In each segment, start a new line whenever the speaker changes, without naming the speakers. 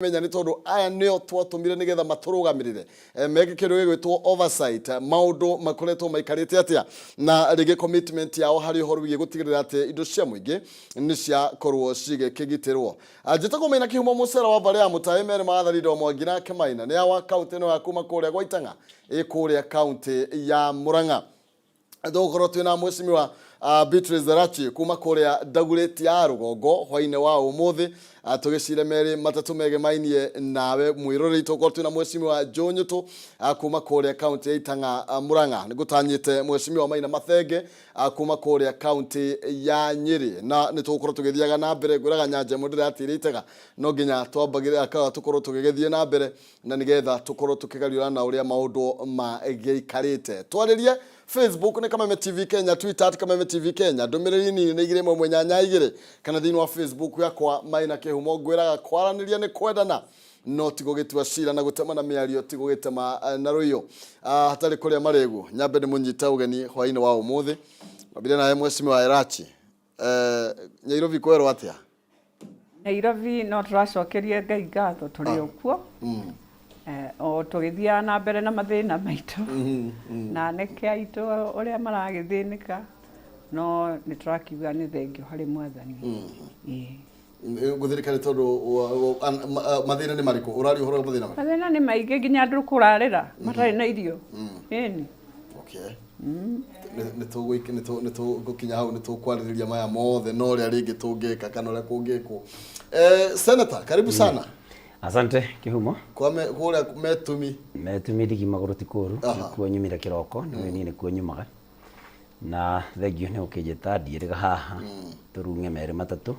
Menya nĩ tondũ aya nĩo twatũmire nĩgetha matũrũgamĩrĩre meke kĩndũ gĩgwĩtwo oversight, maũndũ makoretwo maikarĩte atĩa na rĩngĩ commitment yao harĩ ũhoro wĩgiĩ gũtigĩrĩra atĩ indo cia mũingĩ nĩ ciakorwo cigĩkĩgitĩrwo. Njĩtagwo Maina Kĩhumo Mũcera wa mbarĩ ya Mũtaĩ Merĩ Magatharinda Mwangi nake Maina nĩ awa kaũntĩ ĩno ya kuma kũrĩa gwa Itang'a ĩ kũrĩa kaũntĩ ya Murang'a. Tũgũkorwo twĩna mwecimiwa Beatrice Zerachi kuma kũrĩa Dagoretti ya rũgongo hwainĩ wa ũmũthĩ, tũgĩcire merĩ matatũ megemainie nawe mwĩroreri. Tũgũkorwo twĩna mwecimiwa Joe Nyũtũ kuma kũrĩa kaũntĩ ya Itang'a, Murang'a. Nĩngũtanyĩte mwecimiwa Maina Mathenge kuma kũrĩa kaũntĩ ya Nyĩrĩ, na nĩ tũgũkorwo tũgĩthiaga na mbere. Ngwĩraga nyanja ĩmwe ndĩratĩire itega, no nginya twambagĩrĩra tũkorwo tũgĩgĩthiĩ na mbere na nĩgetha tũkorwo tũkĩgariũra na ũrĩa maũndũ magĩikarĩte. Twarĩrie Facebook nĩ Kameme TV Kenya, Twitter at Kameme TV Kenya. Ndũmĩrĩri nini nĩ 2182 kana thĩinĩ wa Facebook yakwa Maina Kĩhumo. Ngwĩraga kwaranĩria nĩ kwendana, no ti gũgĩtua cira, na gũtema na mĩario ti gũgĩtema na rũiyũ. Hatarĩ kũrĩa marĩgu, nyambe ndĩmũnyite ũgeni hwainĩ wa ũmũthĩ. Mwambire nawe mwecimiwa Erachi. Nyairobi kwerwo atĩa?
Nairobi no tũracokeria Ngai ngatho tũrĩ o kuo, o tũgĩthiaga na mbere na mathĩna maitũ na anake aitũ ũrĩa maragĩthĩnĩka, no nĩ tũrakiuga nĩ thengio harĩ Mwathani. Ĩĩ.
Gũthĩnĩka nĩ tondũ mathĩna nĩ marĩkũ? Ũraria ũhoro wa mathĩna marĩkũ?
Mathĩna nĩ maingĩ, nginya andũ kũrarĩra matarĩ na irio. Ĩni.
Okay. Nĩ tũgũkinya hau, nĩ tũkwarĩrĩria maya mothe na ũrĩa rĩngĩ tũngĩka kana ũrĩa kũngĩkwo. Senator, karibu sana.
Asante Kĩhumo.
Kũrĩa Metumi.
Metumi ndigi magũrũ ti kũru. Nĩkuo nyumire kĩroko, nĩwe niĩ nĩkuo nyumaga. Na thengio nĩ gũkĩnjĩta ndiĩrĩga haha tũrung'e merĩ matatũ.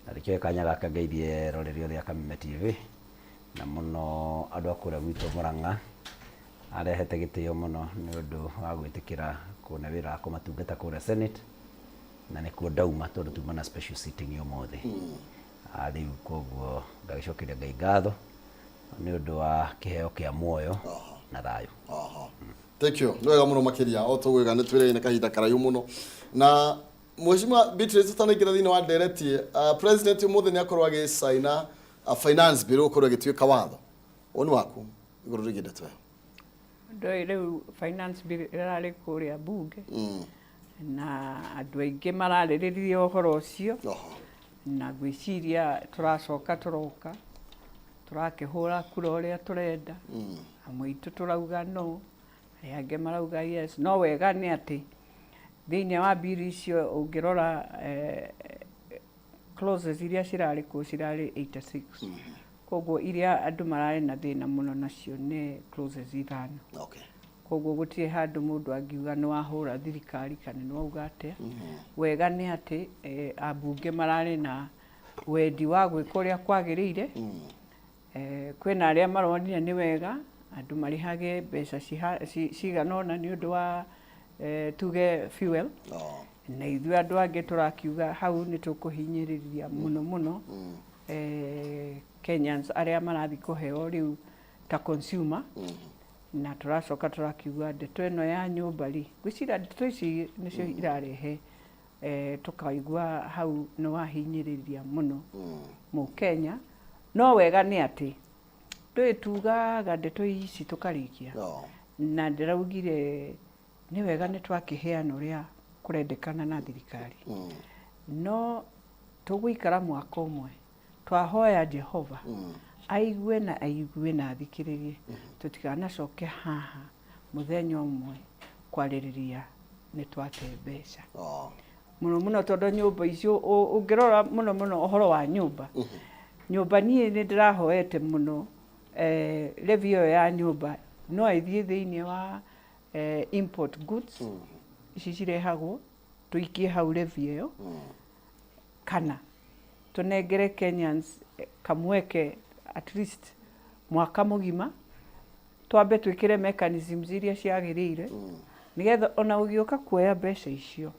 Na nĩkĩo kanya gaka ngeithie roreri othe a Kameme TV na mũno andũ a kũrĩa gwitũ Murang'a, arehete gĩtĩo mũno nĩ ũndũ wa gwĩtĩkĩra kũne wĩra wa kũmatungata kũrĩa Senate, na nĩkuo ndauma tondũ tuma na special sitting ũmũthĩ. Rĩu koguo ngagĩcokeria Ngai ngatho nĩ ũndũ wa kĩheo kĩa muoyo na thayũ.
Thank you. Nĩ wega mũno makĩria o tũgwĩka nĩ twĩrĩine kahinda karaihu mũno. Na Mheshimiwa Beatrice, tũtanaingĩra thĩinĩ wa ndereti, President ũmũthĩ nĩ akorwo agĩcaina finance bill gũkorwo ĩgĩtuĩka watho. Woni waku igũrũ rĩgiĩ ndeto ĩyo?
Ndũĩ rĩu finance bill ĩrarĩ kũrĩa bunge na andũ aingĩ mararĩrĩria ũhoro ũcio, na ngwĩciria tũracoka tũroka tũrakĩhũra kura ũrĩa tũrenda. Amwe aitũ tũrauga no, arĩa angĩ marauga yes. No wega nĩ atĩ thĩinĩ wa bill icio ũngĩrora clauses iria cirarĩ kuo cirarĩ 86, koguo iria andũ mararĩ na thĩna mũno nacio nĩ clauses 5. Koguo gũtirĩ handũ mũndũ angiuga nĩ wahũra thirikari kana nĩ wauga atĩa. Wega nĩ atĩ ambunge mararĩ na wendi wa gwĩka ũrĩa kwagĩrĩire. Kwĩna arĩa maronire nĩ wega andũ marĩhage mbeca cigana ũna nĩ ũndũ wa tuge fuel, na ithuĩ andũ angĩ tũrakiuga hau nĩ tũkũhinyĩrĩria mũno mũno Kenyans arĩa marathiĩ kũheo rĩu ta consumer. Na tũracoka tũrakiuga ndeto ĩno ya nyũmba rĩ, ngwĩciria ndeto ici nĩcio irarehe tũkaigua hau nĩ wahinyĩrĩria mũno mũkenya. No wega nĩ atĩ ndũĩ tugaga ndeto ici tũkarĩkia, na ndĩraugire nĩ wega nĩ twakĩheana ũrĩa kũrendekana na thirikari, no tũgũikara mwaka ũmwe twahoya Jehova aigue na aigue na athikĩrĩrie, tũtikanacoke haha mũthenya ũmwe kwarĩrĩria nĩ twate mbeca mũno mũno, tondũ nyũmba icio ũngĩrora mũno mũno ũhoro wa nyũmba, nyũmba niĩ nĩ ndĩrahoete mũno levy ĩyo ya nyũmba no ĩthiĩ thĩinĩ wa import goods ici cirehagwo, tũikie hau levy ĩyo, kana tũnengere Kenyans kamweke at least mwaka mũgima, twambe twĩkĩre mechanisms iria ciagĩrĩire, nĩgetha ona ũgĩũka kuoya mbeca icio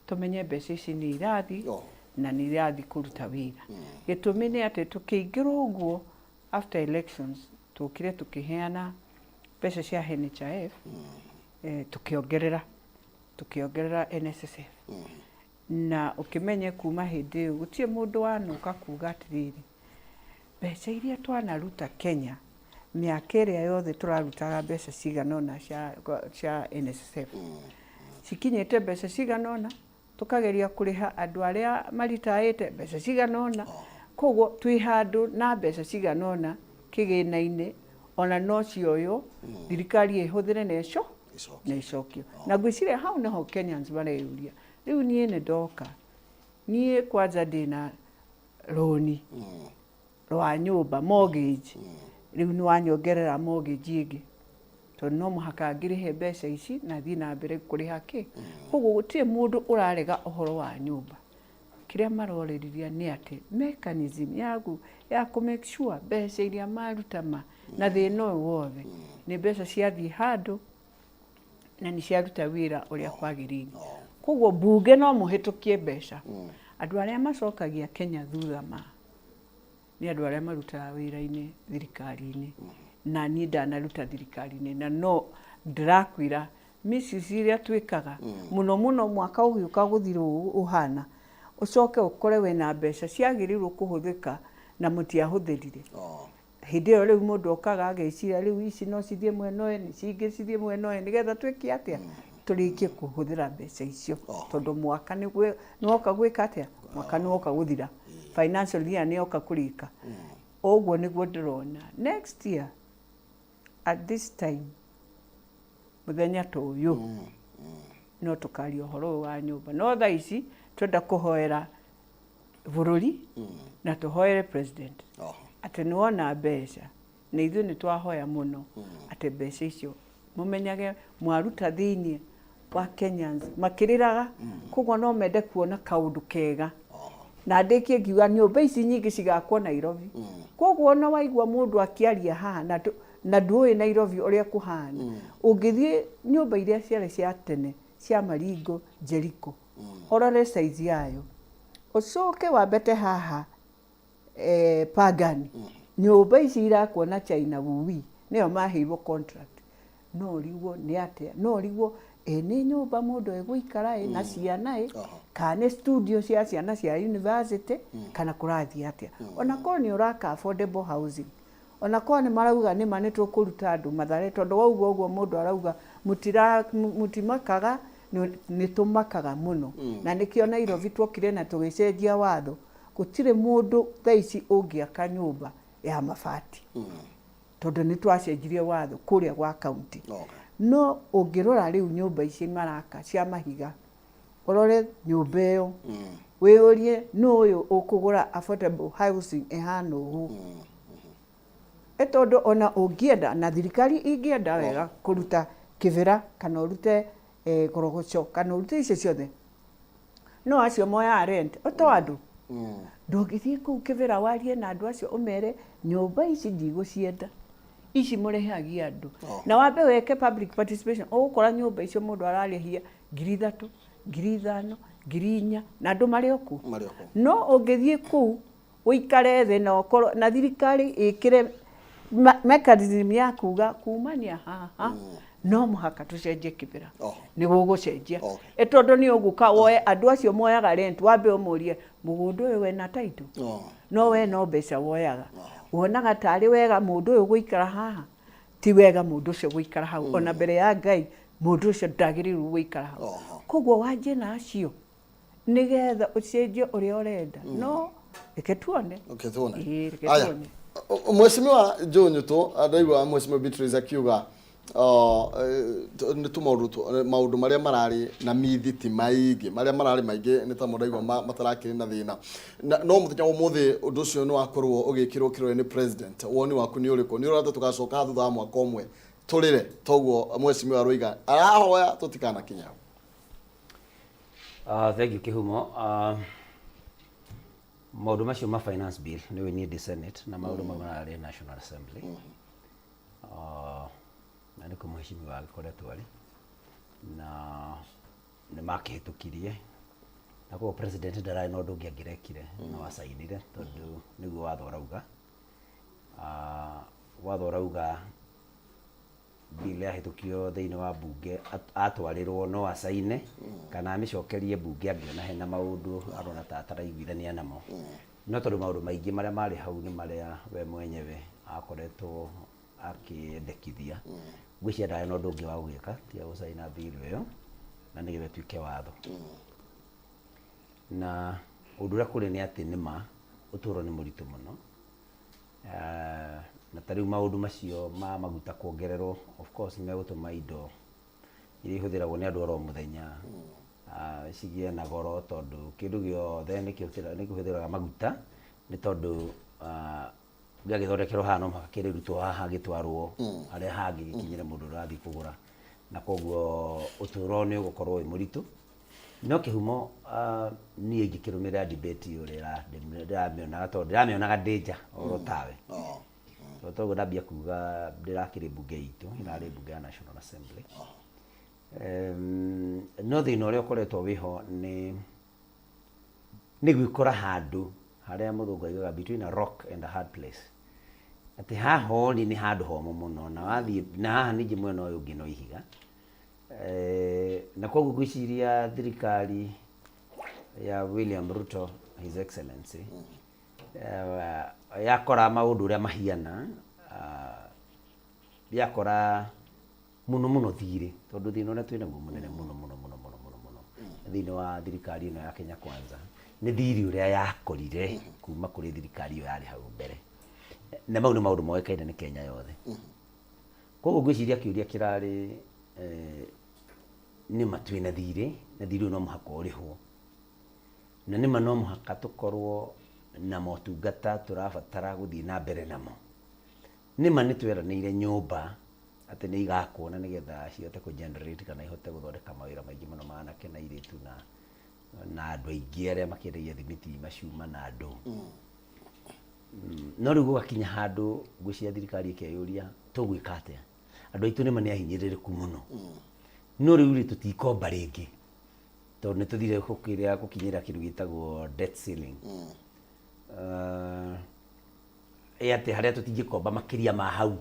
tũmenye mbeca ici nĩ irathiĩ na nĩ irathiĩ kũruta wĩra. Gĩtũmi nĩ atĩ tũkĩingĩra ũguo after elections tũkire tũkĩheana mbeca cia NHIF, tũkĩongerera NSSF, na ũkĩmenye kuma hĩndĩ ĩyo gũtirĩ mũndũ wanoka kuga atĩrĩrĩ, mbeca Mbeca iria twanaruta Kenya mĩaka ĩrĩa yothe tũrarutaga mbeca cigana ũna cia NSSF cikinyĩte mbeca cigana ũna, tũkageria kũrĩha andũ arĩa maritaĩte mbeca cigana ũna, koguo twĩ handũ na mbeca cigana ũna kĩgĩna-inĩ, ona no cioywo thirikari ĩhũthĩre na
Ĩcokie.
Na ĩcokio. Na ngwĩciria hau nĩho Kenyans mareyũria. Rĩu niĩ nĩ ndoka, niĩ kwanza ndĩna rũni rwa nyũmba, mortgage, rĩu nĩ wanyongerera mortgage ĩngĩ, tondũ no mũhaka ngĩrĩhe mbeca ici na thiĩ na mbere kũrĩha kĩ. Koguo gũtirĩ mũndũ ũrarega ũhoro wa nyũmba. Kĩrĩa marorĩrĩria nĩ atĩ mechanism ya kũ make sure mbeca iria maruta ma na thĩna ũyũ wothe nĩ mbeca ciathiĩ handũ na nĩ ciaruta wĩra ũrĩa kwagĩrĩire. Koguo mbunge no mũhĩtũkie mbeca, andũ arĩa macokagia Kenya thutha ma nĩ andũ arĩa marutaga wĩra-inĩ thirikari-inĩ. Na niĩ ndanaruta thirikari-inĩ, na no ndĩrakwĩra misuse iria twĩkaga mũno mũno mwaka ũgĩũka gũthira ũũ ũhana, ũcoke ũkore wĩna mbeca ciagĩrĩirwo kũhũthĩka na mũtiahũthĩrire. Hĩndĩ ĩyo rĩu mũndũ okaga ageciria, rĩu ici no cithiĩ mwena ũyũ, nĩ cingĩ cithiĩ mwena ũyũ, nĩgetha twĩke atĩa, tũrĩkie kũhũthĩra mbeca icio, tondũ mwaka nĩ woka gwĩka atĩa, mwaka nĩ woka gũthira, financial year nĩ yoka kũrĩka. Ũguo nĩguo ndĩrona next year at this time, mũthenya ta ũyũ, no tũkaria ũhoro ũyũ wa nyũmba. No thaa ici twenda kũhoera bũrũri na tũhoere president atĩ nĩ wona mbeca, na ithuĩ nĩ twahoya mũno atĩ mbeca icio mũmenyage mwaruta thĩiniĩ wa Kenyans makĩrĩraga, koguo no mende kuona kaũndũ kega. Na ndĩkie ngiuga nyũmba ici nyingĩ cigakwo Nairobi, koguo ona waigua mũndũ akĩaria haha na ndũĩ Nairobi ũrĩa kũhana, ũngĩthiĩ nyũmba iria ciarĩ cia tene cia Maringo, Jericho, ũrore size yayo, ũcoke wambate haha Pangani, nyũmba ici irakwo na China Wuwi nĩyo maheirwo contract, no ũrigwo nĩ atĩa, no ũrigwo ĩ nĩ nyũmba mũndũ egũikara ĩ na ciana ĩ, kana nĩ studio cia ciana cia university, kana kũrathiĩ atĩa. Ona korwo nĩ ũraka affordable housing, ona korwo nĩ marauga nĩma nĩ tũkũruta andũ Mathare, tondũ wauga ũguo mũndũ arauga mũtimakaga, nĩ tũmakaga mũno. Na nĩkĩo Nairobi tuokire na tũgĩcenjia watho, gũtirĩ mũndũ thaa ici ũngĩaka nyũmba ya mabati, tondũ nĩ twacenjirie watho kũrĩa gwa kaunti. No ũngĩrora rĩu nyũmba ici maraka cia mahiga, ũrore nyũmba ĩyo, wĩyũrie nũ ũyũ ũkũgũra affordable housing ĩhana ũũ? Ĩ tondũ ona ũngĩenda na thirikari ingĩenda wega kũruta Kĩbĩra kana ũrute Korogocho kana ũrute icio ciothe, no acio moyaga rent to andũ. Ndũngĩthiĩ kũu Kĩbĩra warie na andũ acio ũmere nyũmba ici ndigũcienda, ici mũrĩhagia andũ, na wambe weke public participation, ũgũkora nyũmba icio mũndũ ararĩhia 3000, 5000, 4000, na andũ marĩ o kũu.
Marĩ o kũu.
No ũngĩthiĩ kũu ũikare thĩ na ũkorwo na thirikari ĩkĩre mechanism ya kuga kumania haha no mũhaka tũcenjie Kĩbĩra, nĩ gũgũcenjia. Ĩ tondũ nĩ ũgũka woe andũ acio moyaga rent, wambe ũmũrie mũgũnda ũyũ wena title, no we no mbeca woyaga, wonaga tarĩ wega mũndũ ũyũ gũikara haha? Ti wega mũndũ ũcio gũikara hau. Ona mbere ya Ngai mũndũ ũcio ndagĩrĩirwo gũikara hau. Koguo wanjie na acio nĩgetha ũcenjie ũrĩa ũrenda. No reke tuone.
Okay, tuone.
Ĩĩ, reke
Aya.
tuone.
Mheshimiwa Joe Nyutu, ndaigua Mheshimiwa Beatrice akiuga nĩ tũmaũndũ maũndũ marĩa mararĩ na mithi ti maingĩ, marĩa mararĩ maingĩ nĩ ta mũraigua matarakĩrĩ na thĩna. No mũthenya wa ũmũthĩ ũndũ ũcio nĩ wakorwo ũgĩkĩrwo kĩrore nĩ president. Woni waku nĩ ũrĩkũ? Nĩ ũrona ta tũgacoka thutha wa mwaka ũmwe tũrĩre toguo Mheshimiwa Rũiga arahoya tũtikanakinye hau?
Thank you, Kĩhumo. Maũndũ macio ma finance bill, nĩ ũĩ niĩ ndĩ Senate na maũndũ mau mararĩ National Assembly. Na nĩkuo mheshimiwa agĩkoretwo arĩ na nĩ makĩhĩtũkirie, na koguo president ndararĩ na ũndũ ũngĩ angĩrekire no acainire, tondũ nĩguo watho ũrauga. Watho ũrauga bill yahĩtũkio thĩinĩ wa bunge, atwarĩrwo no acaine kana amĩcokerie bunge angĩona hena maũndũ arona ta ataraiguithania namo. No tondũ maũndũ maingĩ marĩa marĩ hau nĩ marĩa we mwenyewe akoretwo akĩendekithia, ngwĩciria ndarĩ na ũndũ ũngĩ wa gũgĩka tiga gũcaina bill ĩyo na nĩgetha ĩtuĩke watho. Na ũndũ ũrĩa kũrĩ nĩ atĩ nĩ ma ũtũũro nĩ mũritũ mũno. Na ta rĩu maũndũ macio ma maguta kuongererwo, of course nĩ megũtũma indo iria ihũthĩragwo nĩ andũ oro mũthenya cigĩe na goro, tondũ kĩndũ gĩothe nĩ kĩhũthĩraga maguta, nĩ tondũ gĩagĩthondekerwo haha no mũhaka kĩrĩrutwo haha gĩtwarwo harĩa hangĩ gĩkinyĩre mũndũ ũrĩa ũrathiĩ kũgũra, na koguo ũtũũro nĩ ũgũkorwo wĩ mũritũ. No kĩhumo niĩ ingĩkĩrũmĩrĩra debate ũrĩa ndĩramĩonaga, tondũ ndĩramĩonaga ndĩ nja oro tawe. Tondũ toguo ndambia kuga ndĩrakĩrĩ mbunge itũ, ĩrarĩ mbunge ya National Assembly. No thĩna ũrĩa ũkoretwo wĩho nĩ gwĩkora handũ harĩa mũthũngũ augaga between a rock and a hard place. Atĩ haha ũrĩ nĩ handũ homũ mũno, na wathiĩ na haha ningĩ mwena ũyũ ũngĩ no ihiga. Na koguo ngwĩciria thirikari ya William Ruto, His Excellency, yakora maũndũ ũrĩa mahiana, yakora mũno mũno thirĩ, tondũ thĩna ũrĩa twĩnaguo mũnene mũno mũno mũno mũno mũno mũno thĩinĩ wa thirikari ĩno ya Kenya Kwanza nĩ thirĩ ũrĩa yakorire kuma kũrĩ thirikari ĩyo yarĩ hau mbere, na mau nĩ maũndũ moĩkaine nĩ Kenya yothe. Koguo ngwĩciria kĩũria kĩrarĩ nĩma twĩna thirĩ, na thirĩ ũyũ no mũhaka ũrĩhwo, na nĩma no mũhaka tũkorwo na motungata tũrabatara gũthiĩ na mbere namo. Nĩma nĩ tweranĩire nyũmba atĩ nĩ igakwo na nĩgetha cihote kũ generate kana ihote gũthondeka mawĩra maingĩ mũno ma anake na airĩtu na andũ aingĩ arĩa makĩendagia thimiti, macuma na andũ. No rĩu gũgakinya handũ ngwĩciria thirikari ĩkeyũria, tũgwĩka atĩa? Andũ aitũ nĩma nĩ ahinyĩrĩrĩku mũno, no rĩu rĩ, tũtikomba rĩngĩ tondũ nĩ tũthire gũkĩrĩa gũkinyĩra kĩndũ gĩtagwo debt ceiling, ĩ atĩ harĩa tũtingĩkomba makĩria ma hau,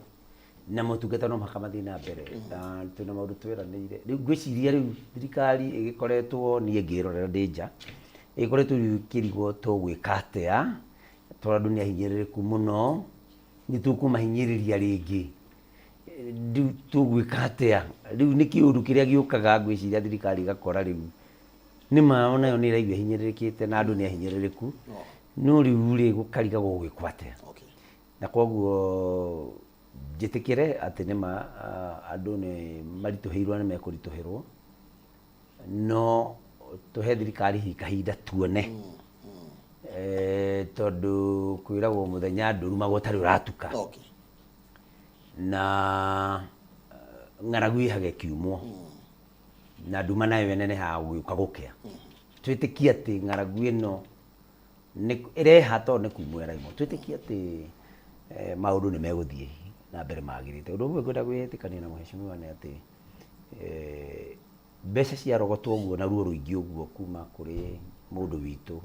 na motungata no mũhaka mathiĩ na mbere, na twĩna maũndũ tweranĩire. Rĩu ngwĩciria rĩu thirikari ĩgĩkoretwo, niĩ ngĩrorera ndĩ nja, ĩgĩkoretwo rĩu ĩkĩrigwo tũgwĩka atĩa, tondũ andũ nĩ ahinyĩrĩrĩku mũno, nĩ tũkũmahinyĩrĩria rĩngĩ, rĩu tũgwĩka atĩa? Rĩu nĩ kĩũndũ kĩrĩa gĩũkaga ngwĩciria thirikari ĩgakora rĩu nĩma onayo nĩ ĩraigua ĩhinyĩrĩrĩkĩte na andũ nĩ ahinyĩrĩrĩku, no rĩu rĩ, gũkarigagwo gũgwĩkwo atĩa? Na koguo njĩtĩkĩre atĩ nĩma andũ nĩ maritũhĩirwo na nĩ mekũritũhĩrwo, no tũhe thirikari hihi kahinda tuone, tondũ kwĩragwo mũthenya ndũrumagwo ũtarĩ ũratuka. Na ng'aragu ĩhaga ĩkiumwo, na nduma nayo ĩnenehaga gũgĩũka gũkĩa. Twĩtĩkie atĩ ng'aragu ĩno nĩ ĩreha tondũ nĩ kumwo ĩraimwo, twĩtĩkie atĩ maũndũ nĩ megũthiĩ na mbere magĩrĩte. Ũndũ ũmwe ngwenda gwĩtĩkania na mheshimiwa nĩ atĩ mbeca ciarogotwo ũguo na ruo rũingĩ ũguo kuma kũrĩ mũndũ witũ,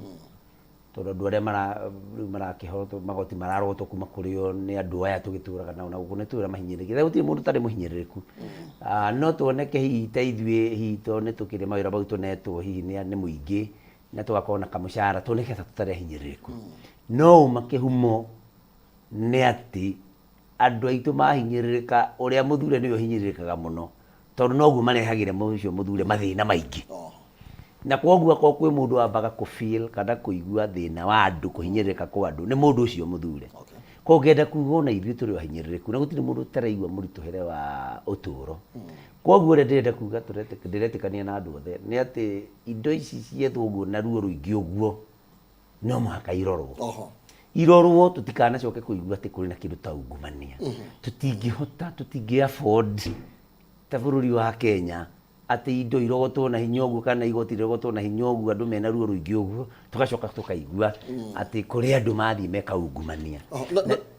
tondũ andũ arĩa mara rĩu marakĩhotwo magoti mararogotwo kuma kũrĩ o nĩ andũ aya tũgĩtũraga nao na gũkũ nĩ tũĩ ũrĩa mahinyĩrĩrĩkĩte. Gũtirĩ mũndũ ũtarĩ mũhinyĩrĩrĩku. No tuoneke hihi ta ithuĩ hihi tondũ nĩ tũkĩrĩ mawĩra mau tũnetwo hihi nĩ mũingĩ na tũgakorwo na kamũcara, tuoneke ta tũtarĩ ahinyĩrĩrĩku. No ũma kĩhumo nĩ atĩ andũ aitũ mahinyĩrĩrĩka, ũrĩa mũthure nĩwe ũhinyĩrĩrĩkaga mũno, tondũ noguo marehagĩre ũcio mũthure mathĩna maingĩ. Na kwoguo akorwo kwĩ mũndũ wambaga kũ feel kana kũigua thĩna wa andũ, kũhinyĩrĩrĩka kwa andũ, nĩ mũndũ ũcio mũthure. Kwoguo ngenda kuga ona ithuĩ tũrĩ o ahinyĩrĩrĩku na gũtirĩ mũndũ ũtaraigua mũritũhĩre wa ũtũũro. Kwoguo ũrĩa ndĩrenda kuga ndĩretĩkania na andũ othe nĩ atĩ indo ici ciethwo ũguo na ruo rũingĩ ũguo, no mũhaka irorwo. Irorwo tũtikanacoke kũigua atĩ kũrĩ na kĩndũ ta ungumania. Tũtingĩhota, tũtingĩ afford ta bũrũri wa Kenya atĩ indo irogotwo na hinya ũguo kana igoti rĩrogotwo na hinya ũguo, andũ mena ruo rũingĩ ũguo, tũgacoka tũkaigua atĩ kũrĩ andũ mathiĩ meka ungumania.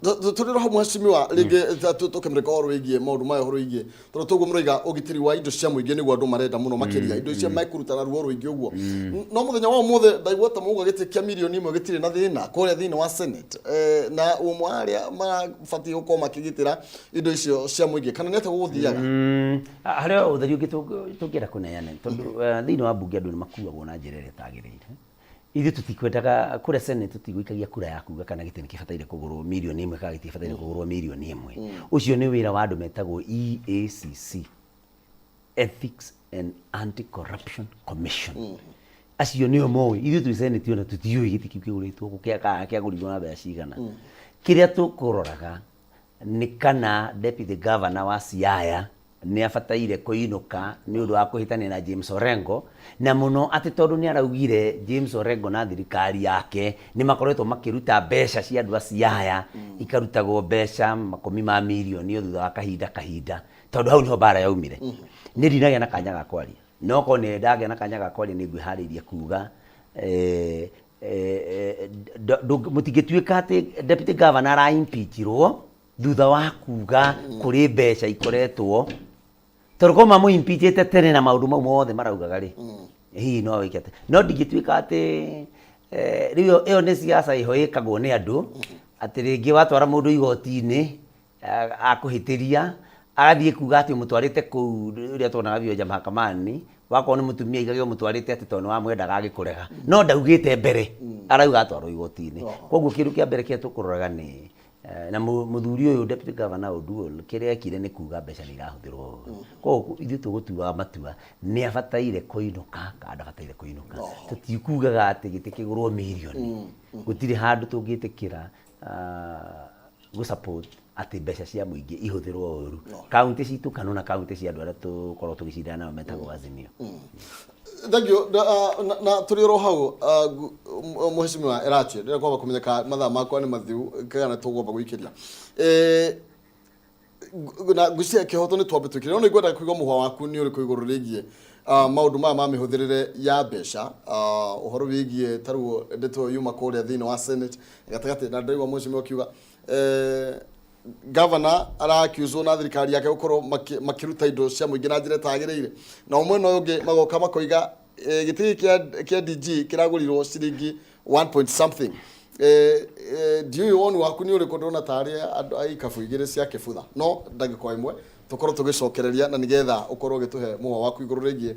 Tũrĩ roho mheshimiwa, rĩngĩ tũkĩmũrĩka ũhoro wĩgiĩ maũndũ maya, ũhoro wĩgiĩ tondũ toguo mũroiga ũgitĩri wa indo cia mũingĩ nĩguo andũ marenda mũno makĩria, indo icio mekũruta na ruo rũingĩ ũguo. No mũthenya wa ũmũthĩ ndaigua ta mauga gĩtĩ kĩa mirioni 1 gĩtirĩ na thĩna kũrĩa thĩinĩ wa Senate, na ũmwe wa arĩa marabatiĩ gũkorwo makĩgitĩra indo icio cia mũingĩ, kana nĩ atĩa gũgũthiaga?
Harĩ o ũtheri ũngĩ tũngĩenda kũneana, tondũ thĩinĩ wa mbunge andũ nĩ makuagwo na njĩra ĩrĩa ĩtagĩrĩire. Ithuĩ tũtikwendaga kũrĩa Senate, tũtigũikagia kura ya kuga kana gĩtĩ nĩ kĩbataire kũgũrwo mirioni 1 kana gĩtibataire kũgũrwo mirioni 1. Ũcio nĩ wĩra wa andũ metagwo EACC, Ethics and Anti-Corruption Commission. Acio nĩo moĩ. Ithuĩ twĩ Senate ona tũtiũĩ gĩtĩ kĩu kĩgũrĩtwo kũ, kana kĩagũrirwo na mbeca cigana. Kĩrĩa tũkũroraga nĩ kana Deputy Governor wa Siaya nĩ abataire kũinũka nĩ ũndũ wa kũhĩtania na James Orengo, na mũno atĩ tondũ nĩ araugire James Orengo na thirikari yake nĩ makoretwo makĩruta mbeca cia andũ a Siaya, ikarutagwo mbeca makũmi ma mirioni o thutha wa kahinda kahinda, tondũ hau nĩho mbara yaumire. Niĩ ndinagĩa na kanya ga kwaria, no korwo nĩ ndagĩa na kanya ga kwaria nĩ ngwĩharĩirie kuga mũtingĩtuĩka atĩ Deputy Governor ara impeachirwo thutha wa kuga kũrĩ mbeca ikoretwo, tondũ korwo mamũ impeachĩte tene na maũndũ mau mothe maraugaga rĩ, hihi no wĩke atĩ. No ndingĩtuĩka atĩ rĩu ĩyo nĩ siasa ĩho ĩkagwo nĩ andũ, atĩ rĩngĩ watwara mũndũ igoti-inĩ akũhĩtĩria agathiĩ kuga atĩ ũmũtwarĩte kũu ũrĩa tuonaga Vioja mahakamani, wakorwo nĩ mũtumia aigage ũmũtwarĩte atĩ tondũ nĩ wamwendaga agĩkũrega, no ndaugĩte mbere, arauga atwarwo igoti-inĩ. Koguo kĩndũ kĩa mbere kĩrĩa tũkũroraga nĩ na mũthuri ũyũ Deputy Governor Oduol kĩrĩa ekire nĩ kuga mbeca nĩ irahũthĩrwo ũru. Koguo ithuĩ tũgũtuaga matua nĩ abataire kũinũka kana ndabataire kũinũka. Tũtikugaga atĩ gĩtĩ kĩgũrwo mirioni. Gũtirĩ handũ tũngĩtĩkĩra gũ support atĩ mbeca cia mũingĩ ihũthĩrwo ũru. Kaunti citũ kana ona kaunti cia andũ arĩa tũkoragwo tũgĩcindana nao metagwo Azimio.
Thank you. Na tũrĩ oro hau, Mheshimiwa Elachi, ndĩrenda kwamba kũmenyeka mathaa makwa nĩ mathiru kana tũgwamba gũikĩria. Na ngwĩciria kĩhoto nĩ twambe twĩkĩre, no nĩ ngwenda kũigua mũhwa waku nĩ ũrĩkũ igũrũ rĩgiĩ maũndũ maya ma mĩhũthĩrĩre ya mbeca, ũhoro wĩgiĩ ta rĩu ndeto yuma kũrĩa thĩinĩ wa Senate gatagatĩ, na ndĩraigua mheshimiwa akiuga governor arakiuzwo na thirikari yake gũkorwo makĩruta indo cia mũingĩ na njĩra ĩtagĩrĩire, na mwena ũyũ ũngĩ magoka makoiga gĩtĩ gĩkĩ kĩa DG kĩragũrirwo ciringi 1 point something. Ndiũĩ woni waku nĩ ũrĩkũ, ndĩrona tarĩ andũ a ikabu igĩrĩ cia kĩbutha, no ndagĩka 1 tũkorwo tũgĩcokereria na nĩgetha ũkorwo ũgĩtũhe mũhwa waku igũrũ rĩgiĩ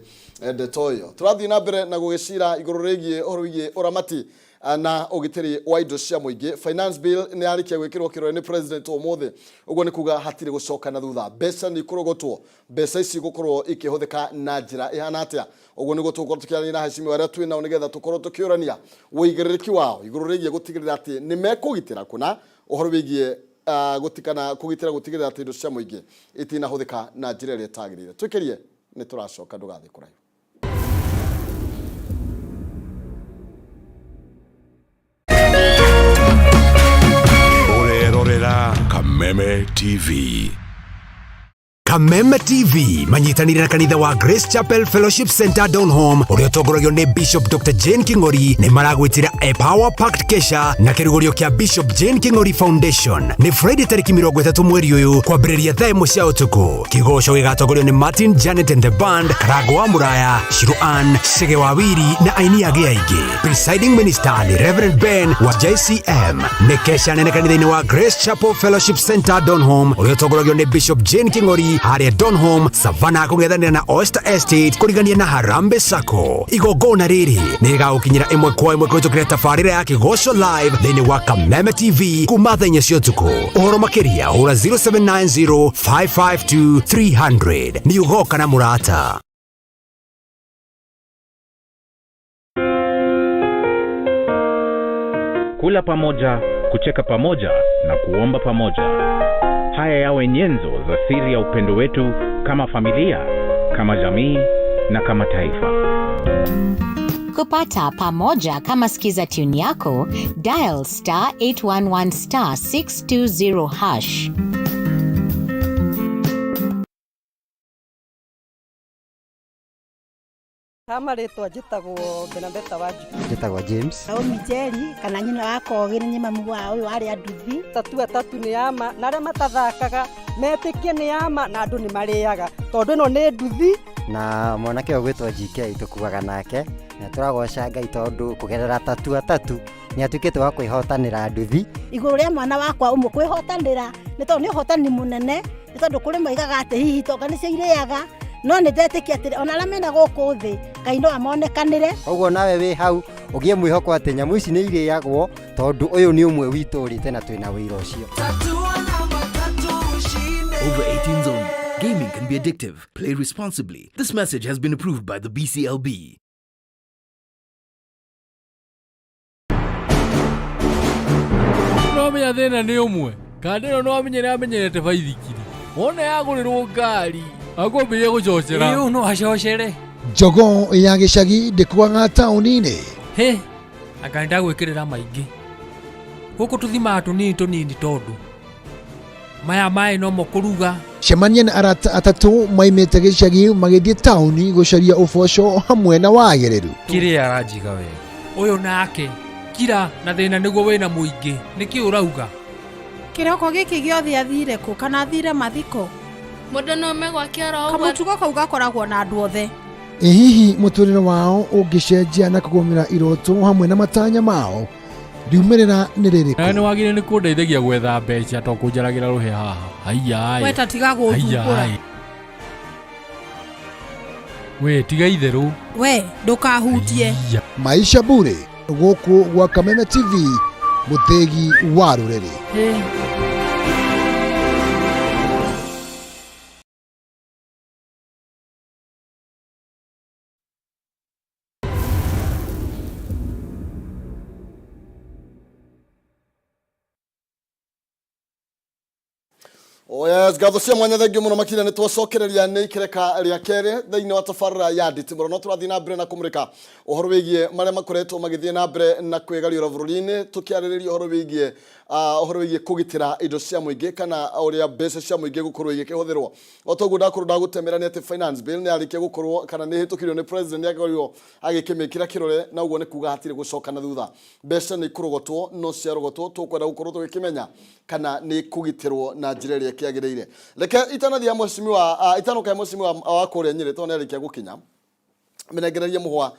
ndeto ĩyo. Tũrathiĩ na mbere na gũgĩcira igũrũ rĩgiĩ ũhoro wĩgiĩ ũramati na ũgitĩri wa indo cia mũingĩ. Finance Bill nĩ yarĩkia gwĩkĩrwo kĩrore nĩ President ũmũthĩ, ũguo nĩ kuga hatirĩ gũcoka na thutha, mbeca nĩ ikũrogotwo, mbeca ici gũkorwo ikĩhũthĩka na njĩra ĩhana atĩa, ũguo nĩguo tũgũkorwo tũkĩaranĩria na aheshimiwa arĩa twĩ nao nĩgetha tũkorwo tũkĩũrania ũigĩrĩrĩki wao igũrũ rĩgiĩ gũtigĩrĩra atĩ nĩ mekũgitĩra kũna ũhoro wĩgiĩ gũtikana kũgitĩra gũtigĩrĩra atĩ indo cia mũingĩ itinahũthĩka na njĩra ĩrĩa ĩtagĩrĩire. Twĩkĩrie, nĩ tũracoka, ndũgathiĩ kũraihu.
Ũrerorera Kameme TV.
Kameme TV manyitanĩire na kanitha wa Grace Chapel Fellowship Center Donholm ũrĩa ũtongoragio nĩ Bishop Dr. Jane King'ori nĩ maragwĩtĩra a Power Packed Kesha na kĩrugũrio kĩa Bishop Jane King'ori Foundation. Nĩ Friday tarĩki 30 mweri ũyũ kwambĩrĩria thaa 1 cia ũtukũ. Kĩgoco gĩgatongorio nĩ Martin Janet and the Band, Karango wa Mũraya, Shiro Ann, Chege wa Wiri na aini angĩ aingĩ. Presiding Minister nĩ Reverend Ben wa JCM. Nĩ kesha nene kanitha-inĩ wa Grace Chapel Fellowship Center Donholm ũrĩa ũtongoragio nĩ Bishop Jane King'ori harĩa Donholm, Savannah, kũng'ethanĩra na Oyster Estate kũrigania na Harambee Sacco. Igongona rĩrĩ nĩ rĩgagũkinyĩra ĩmwe kwa ĩmwe kũhĩtũkĩra tabarĩra ya Kĩgoco Live thĩinĩ wa Kameme TV kuma thaa 4 cia ũtukũ. Ũhoro makĩria hũra 0790 552 300. Nĩ ũgoka na mũrata.
Kula pamoja, kucheka pamoja na kuomba pamoja. Haya yawe nyenzo za siri ya upendo wetu kama familia, kama jamii na kama taifa.
Kupata pamoja kama skiza tune yako, dial star 811 star 620 hash.
Ha marĩtwa njĩtagwo Benadetta Wanjiku.
Njĩtagwo James.
Naomi Njeri kana nyina wa Kogi nĩ mamu wa ũyũ warĩ nduthi.
Tatua tatu nĩ ama na arĩa matathakaga metĩkie nĩ ama na andũ nĩ marĩaga tondũ ĩno nĩ nduthi.
Na mwanake ũyũ gwĩtwo GK tũkuaga nake na tũragoca Ngai tondũ kũgerera tatua tatu nĩ atuĩkĩte wa kwĩhotanĩra nduthi.
Igũrũ rĩa mwana wakwa ũmwe kwĩhotanĩra nĩ tondũ nĩ ũhotani mũnene, nĩ tondũ kũrĩ moigaga atĩ hihi tonga nĩcio irĩaga, No nĩ ndetĩkia atĩrĩ, ona arĩa mena gũkũ thĩ, Ngai no amonekanĩre.
Koguo nawe wĩ hau ũgĩe mwĩhoko atĩ nyamũ ici nĩ irĩagwo tondũ ũyũ nĩ ũmwe witũ ũrĩte na twĩna wĩira ũcio.
Over 18s only. Gaming can be addictive. Play responsibly. This message has been approved by the BCLB.
No menya thĩna nĩ ũmwe kandĩ ĩno no amenyere amenyerete baithikiri wona yagũrĩrwo ngari akwambĩrĩria gũcocera.
Ĩĩ, ũyũ no acocere.
Njogoo ya gĩcagi ndĩkuaga taũni-inĩ.
Hĩ, anga nĩndagwĩkĩrĩra maingĩ. Gũkũ tũthimaga tũnini tũnini tondũ maya maĩ nomo kũruga.
Cemania na arata atatũ maimĩte gĩcagi magĩthiĩ taũni gũcaria ũboco hamwe na wagĩrĩru.
Kĩrĩa aranjiga wega. Ũyũ nake, kira na thĩna nĩguo wĩna mũingĩ, nĩkĩ ũrauga?
Kĩroko gĩkĩ gĩothe athire kũ kana athire mathiko?
Mũndũ no ome gwake oro ũguo.
Kamũtugo kau gakoragwo na andũ othe.
Ĩ hihi mũtũrĩre wao ũngĩcenjia na kũgũmĩra iroto hamwe na matanya mao? Riumĩrĩra nĩ rĩrĩkũ?
Nawe nĩwagĩrĩire nĩ kũndeithagia gwetha mbeca to kũnjaragĩra rũhĩa haha. Haiya
We ta tiga gũthumbũra.
We tiga itherũ.
We ndũkahutie.
Maisha Bure gũkũ gwa Kameme TV mũthĩgi wa rũrĩrĩ.
Oh yes, ngatho cia mwanya thengio muno makinya nĩ twacokereria nĩ ikereka rĩa kerĩ thĩinĩ wa tabarĩra ya nditimũrano. No tũrathiĩ na mbere na kũmũrĩka ũhoro wĩgiĩ marĩa makoretwo magĩthiĩ na mbere na kwĩgariũra bũrũri-inĩ, tũkĩarĩrĩria ũhoro wĩgiĩ ũhoro wĩgiĩ kũgitĩra indo cia mũingĩ kana ũrĩa mbeca cia mũingĩ gũkorwo igĩkĩhũthĩrwo. O ta ũguo ndakorwo ndagũtemera nĩ atĩ finance bill nĩ yarĩkia gũkorwo kana nĩ ĩhĩtũkirio nĩ president, nĩ akorirwo agĩkĩmĩkĩra kĩrore, na ũguo nĩ kuga hatirĩ gũcoka na thutha. Mbeca nĩ ikũrogotwo, no ciarogotwo tũkwenda gũkorwo tũgĩkĩmenya kana nĩ kũgitĩrwo na njĩra ĩrĩa ĩkĩagĩrĩire. Reke itanathiĩ ya mheshimiwa, itanoka ya mheshimiwa wa kũrĩa Nyĩrĩ tondũ nĩ arĩkia gũkinya, mĩnengererie mũhwa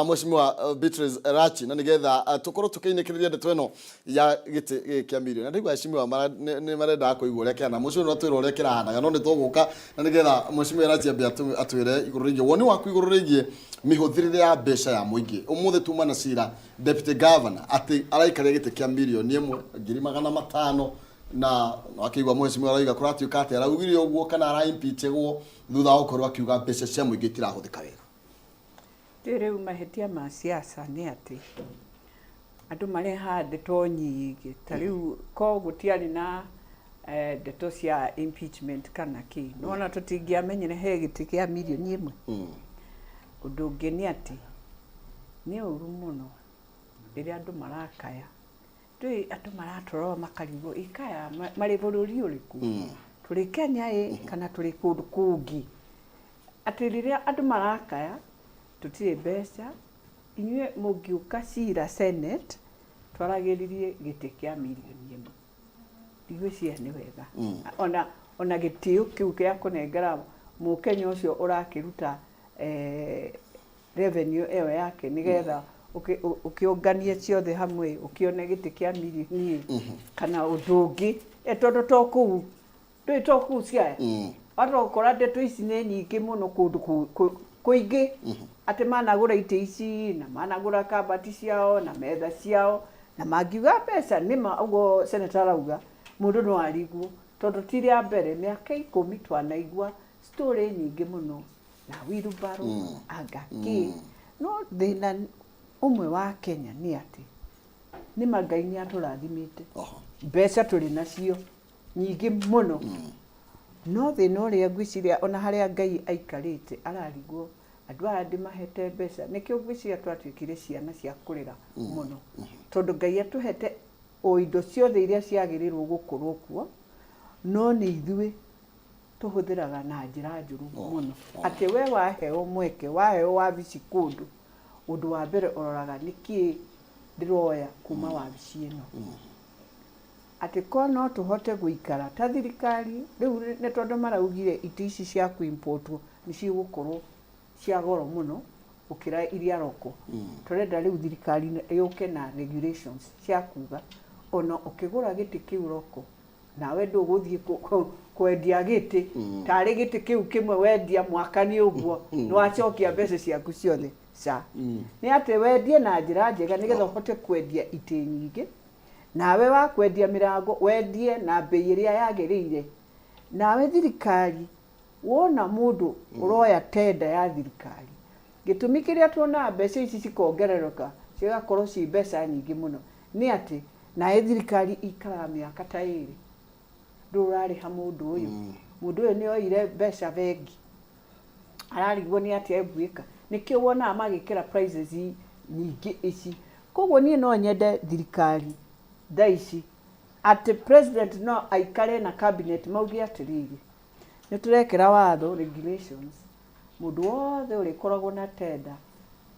mheshimiwa Beatrice Rachi, na nĩgetha tũkorwo tũkĩinĩkĩrĩria ndeto ĩno ya gĩtĩ gĩkĩ kĩa mirioni. Na ndaigua mheshimiwa nĩ marendaga kũigua ũrĩa kĩhana. Mheshimiwa no atwĩre ũrĩa kĩrahanaga, no nĩ tũgũka na nĩgetha mheshimiwa Rachi ambe atwĩre igũrũ rĩgiĩ woni waku igũrũ rĩgiĩ mĩhũthĩrĩre ya mbeca ya mũingĩ. Ũmũthĩ tuma na cira deputy governor atĩ araikaria gĩtĩ kĩa mirioni ĩmwe ngiri magana matano, na akĩigua mheshimiwa arauga kũratuĩka atĩ araugire ũguo kana ara impeachagwo thutha wa gũkorwo akiuga mbeca cia mũingĩ itirahũthĩka wega.
Rĩu rĩu mahĩtia ma siasa nĩ atĩ andũ marehaga ndeto nyingĩ ta rĩu ko gũtiarĩ na ndeto cia impeachment kana kĩ, nĩwona tũtingĩamenyire he gĩtĩ kĩa mirioni ĩmwe. Ũndũ ũngĩ nĩ atĩ nĩ ũru mũno rĩrĩa andũ marakaya, ndũĩ andũ maratũrora makarigwo ikaya marĩ bũrũri ũrĩkũ, tũrĩ Kenya ĩ kana tũrĩ kũndũ kũngĩ, atĩ rĩrĩa andũ marakaya tũtirĩ mbeca, inyuĩ mũngĩũka cira Senate twaragĩrĩrie gĩtĩ kĩa mirioni ĩmwe. Ndigwĩciria nĩ wega. Ona gĩtĩo kĩu gĩa kũnengera mũkenya ũcio ũrakĩruta revenue ĩyo yake nĩgetha ũkĩũnganie ciothe hamwe ũkĩone gĩtĩ kĩa mirioni ĩ kana ũndũ ũngĩ, tondũ to kũu ndũĩ to kũu Siaya watokora ndeto ici nĩ nyingĩ mũno kũndũ kũingĩ atĩ managũra itĩ ici na managũra kabati ciao na metha ciao na mangiuga mbeca nĩma ũguo senator arauga mũndũ no arigwo tondũ ti rĩa mbere mĩaka ikũmi twanaigua story nyingĩ mũno na wheelbarrow anga kĩ. No thĩna ũmwe wa Kenya nĩ atĩ nĩma Ngai nĩ atũrathimĩte, mbeca tũrĩ nacio nyingĩ mũno, no thĩna ũrĩa ngwĩciria ona harĩa Ngai aikarĩte ararigwo andũ aya ndĩmahete mbeca, nĩkĩo ngwĩciria twatuĩkire ciana cia kũrĩra mũno, tondũ Ngai atũhete o indo ciothe iria ciagĩrĩirwo gũkorwo kuo, no nĩ ithuĩ tũhũthĩraga na njĩra njũru mũno. Atĩ we waheo mweke, waheo wabici kũndũ, ũndũ wa mbere ũroraga nĩkĩ ndĩroya kuma wabici ĩno. Atĩ ko no tũhote gũikara ta thirikari rĩu, nĩ tondũ maraugire itĩ ici cia kũ-importwo nĩ cigũkorwo cia goro mũno gũkĩra iria roko. Tũrenda rĩu thirikari yũke na regulations cia kuga ona ũkĩgũra gĩtĩ kĩu roko Nawe ndũgũthiĩ kwendia gĩtĩ tarĩ gĩtĩ kĩu kĩmwe wendia mwaka nĩ ũguo, nĩwacokia mbeca ciaku ciothe. Ca nĩ atĩ wendie na njĩra njega nĩgetha ũhote kwendia itĩ nyingĩ. Nawe wa kwendia mĩrango wendie na mbei ĩrĩa yagĩrĩire. Nawe thirikari wona mũndũ ũroya tenda ya thirikari, gĩtũmi kĩrĩa tuonaga mbeca ici cikongerereka cigakorwo ci mbeca nyingĩ mũno nĩ atĩ naye thirikari ikaraga mĩaka ta ĩrĩ ndũrarĩha mũndũ ũyũ. Mũndũ ũyũ nĩ oire mbeca bengi, ararigwo nĩ atĩa egwĩka. Nĩkĩo wonaga magĩkĩra prices nyingĩ ici. Koguo niĩ no nyende thirikari thaa ici atĩ president no aikare na cabinet mauge atĩrĩrĩ, nĩ tũrekĩra watho, regulations, mũndũ wothe ũrĩkoragwo na tenda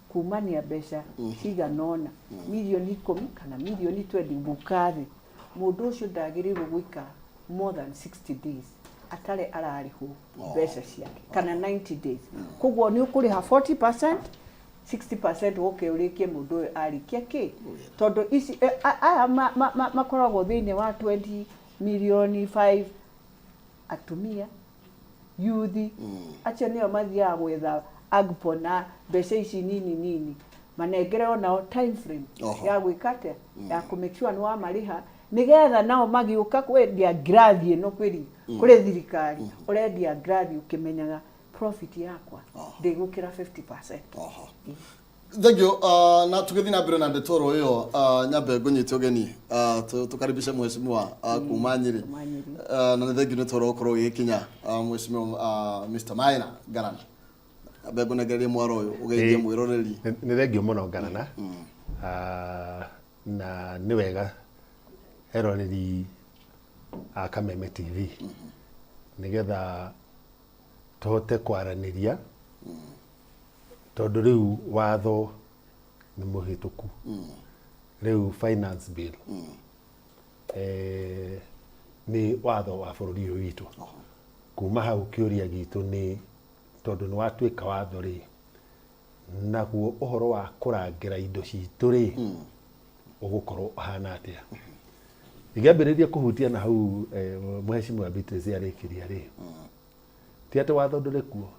kumania mbeca cigana ũna, mirioni 10 kana mirioni 20 gũka thĩ, mũndũ ũcio ndagĩrĩirwo gũikara more than 60 days atarĩ ararĩhwo mbeca ciake, kana 90 days. Koguo nĩ ũkũrĩha 40%, 60% woke ũrĩkie mũndũ ũyũ arĩkia kĩ, tondũ ici aya makoragwo thĩinĩ wa 20 mirioni 5, atumia, yuthi, acio nĩo mathiaga gwetha AGPO na mbeca ici nini nini. Manengere onao time frame ya gwĩka atĩa, ya kũ make sure nĩ wamarĩha, nĩgetha nao magĩũka kwendia ngirathi ĩno kwĩri kũrĩ thirikari, ũrendia ngirathi ũkĩmenyaga profit yakwa ndĩgũkĩra 50%.
Thank you. Na tũgĩthiĩ na mbere na ndeto oro ĩyo, nyambe ngũnyite ũgeni, tũkaribishe mheshimiwa kuma Nyĩrĩ.
Kuma Nyĩrĩ.
Na nĩ thengiũ nĩ toro ũkorwo ũgĩkinya, mheshimiwa Mr. Maina Ngarana. Nyambe ngũnengererie mwaro ũyũ ũgeithie mwĩroreri.
Nĩ thengio mũno Ngarana. Na nĩ wega eroreri a Kameme TV nĩgetha tũhote kwaranĩria, tondũ rĩu watho nĩ mũhĩtũku. Rĩu finance bill nĩ watho wa bũrũri ũyũ witũ. Kuma hau kĩũria gitũ nĩ tondũ nĩ watuĩka watho rĩ, naguo ũhoro wa kũrangĩra indo citũ rĩ, ũgũkorwo ũhana atĩa? Ingĩambĩrĩria kũhutia na hau mheshimiwa Beatrice arĩkĩria rĩ, ti atĩ watho ndũrĩ kuo.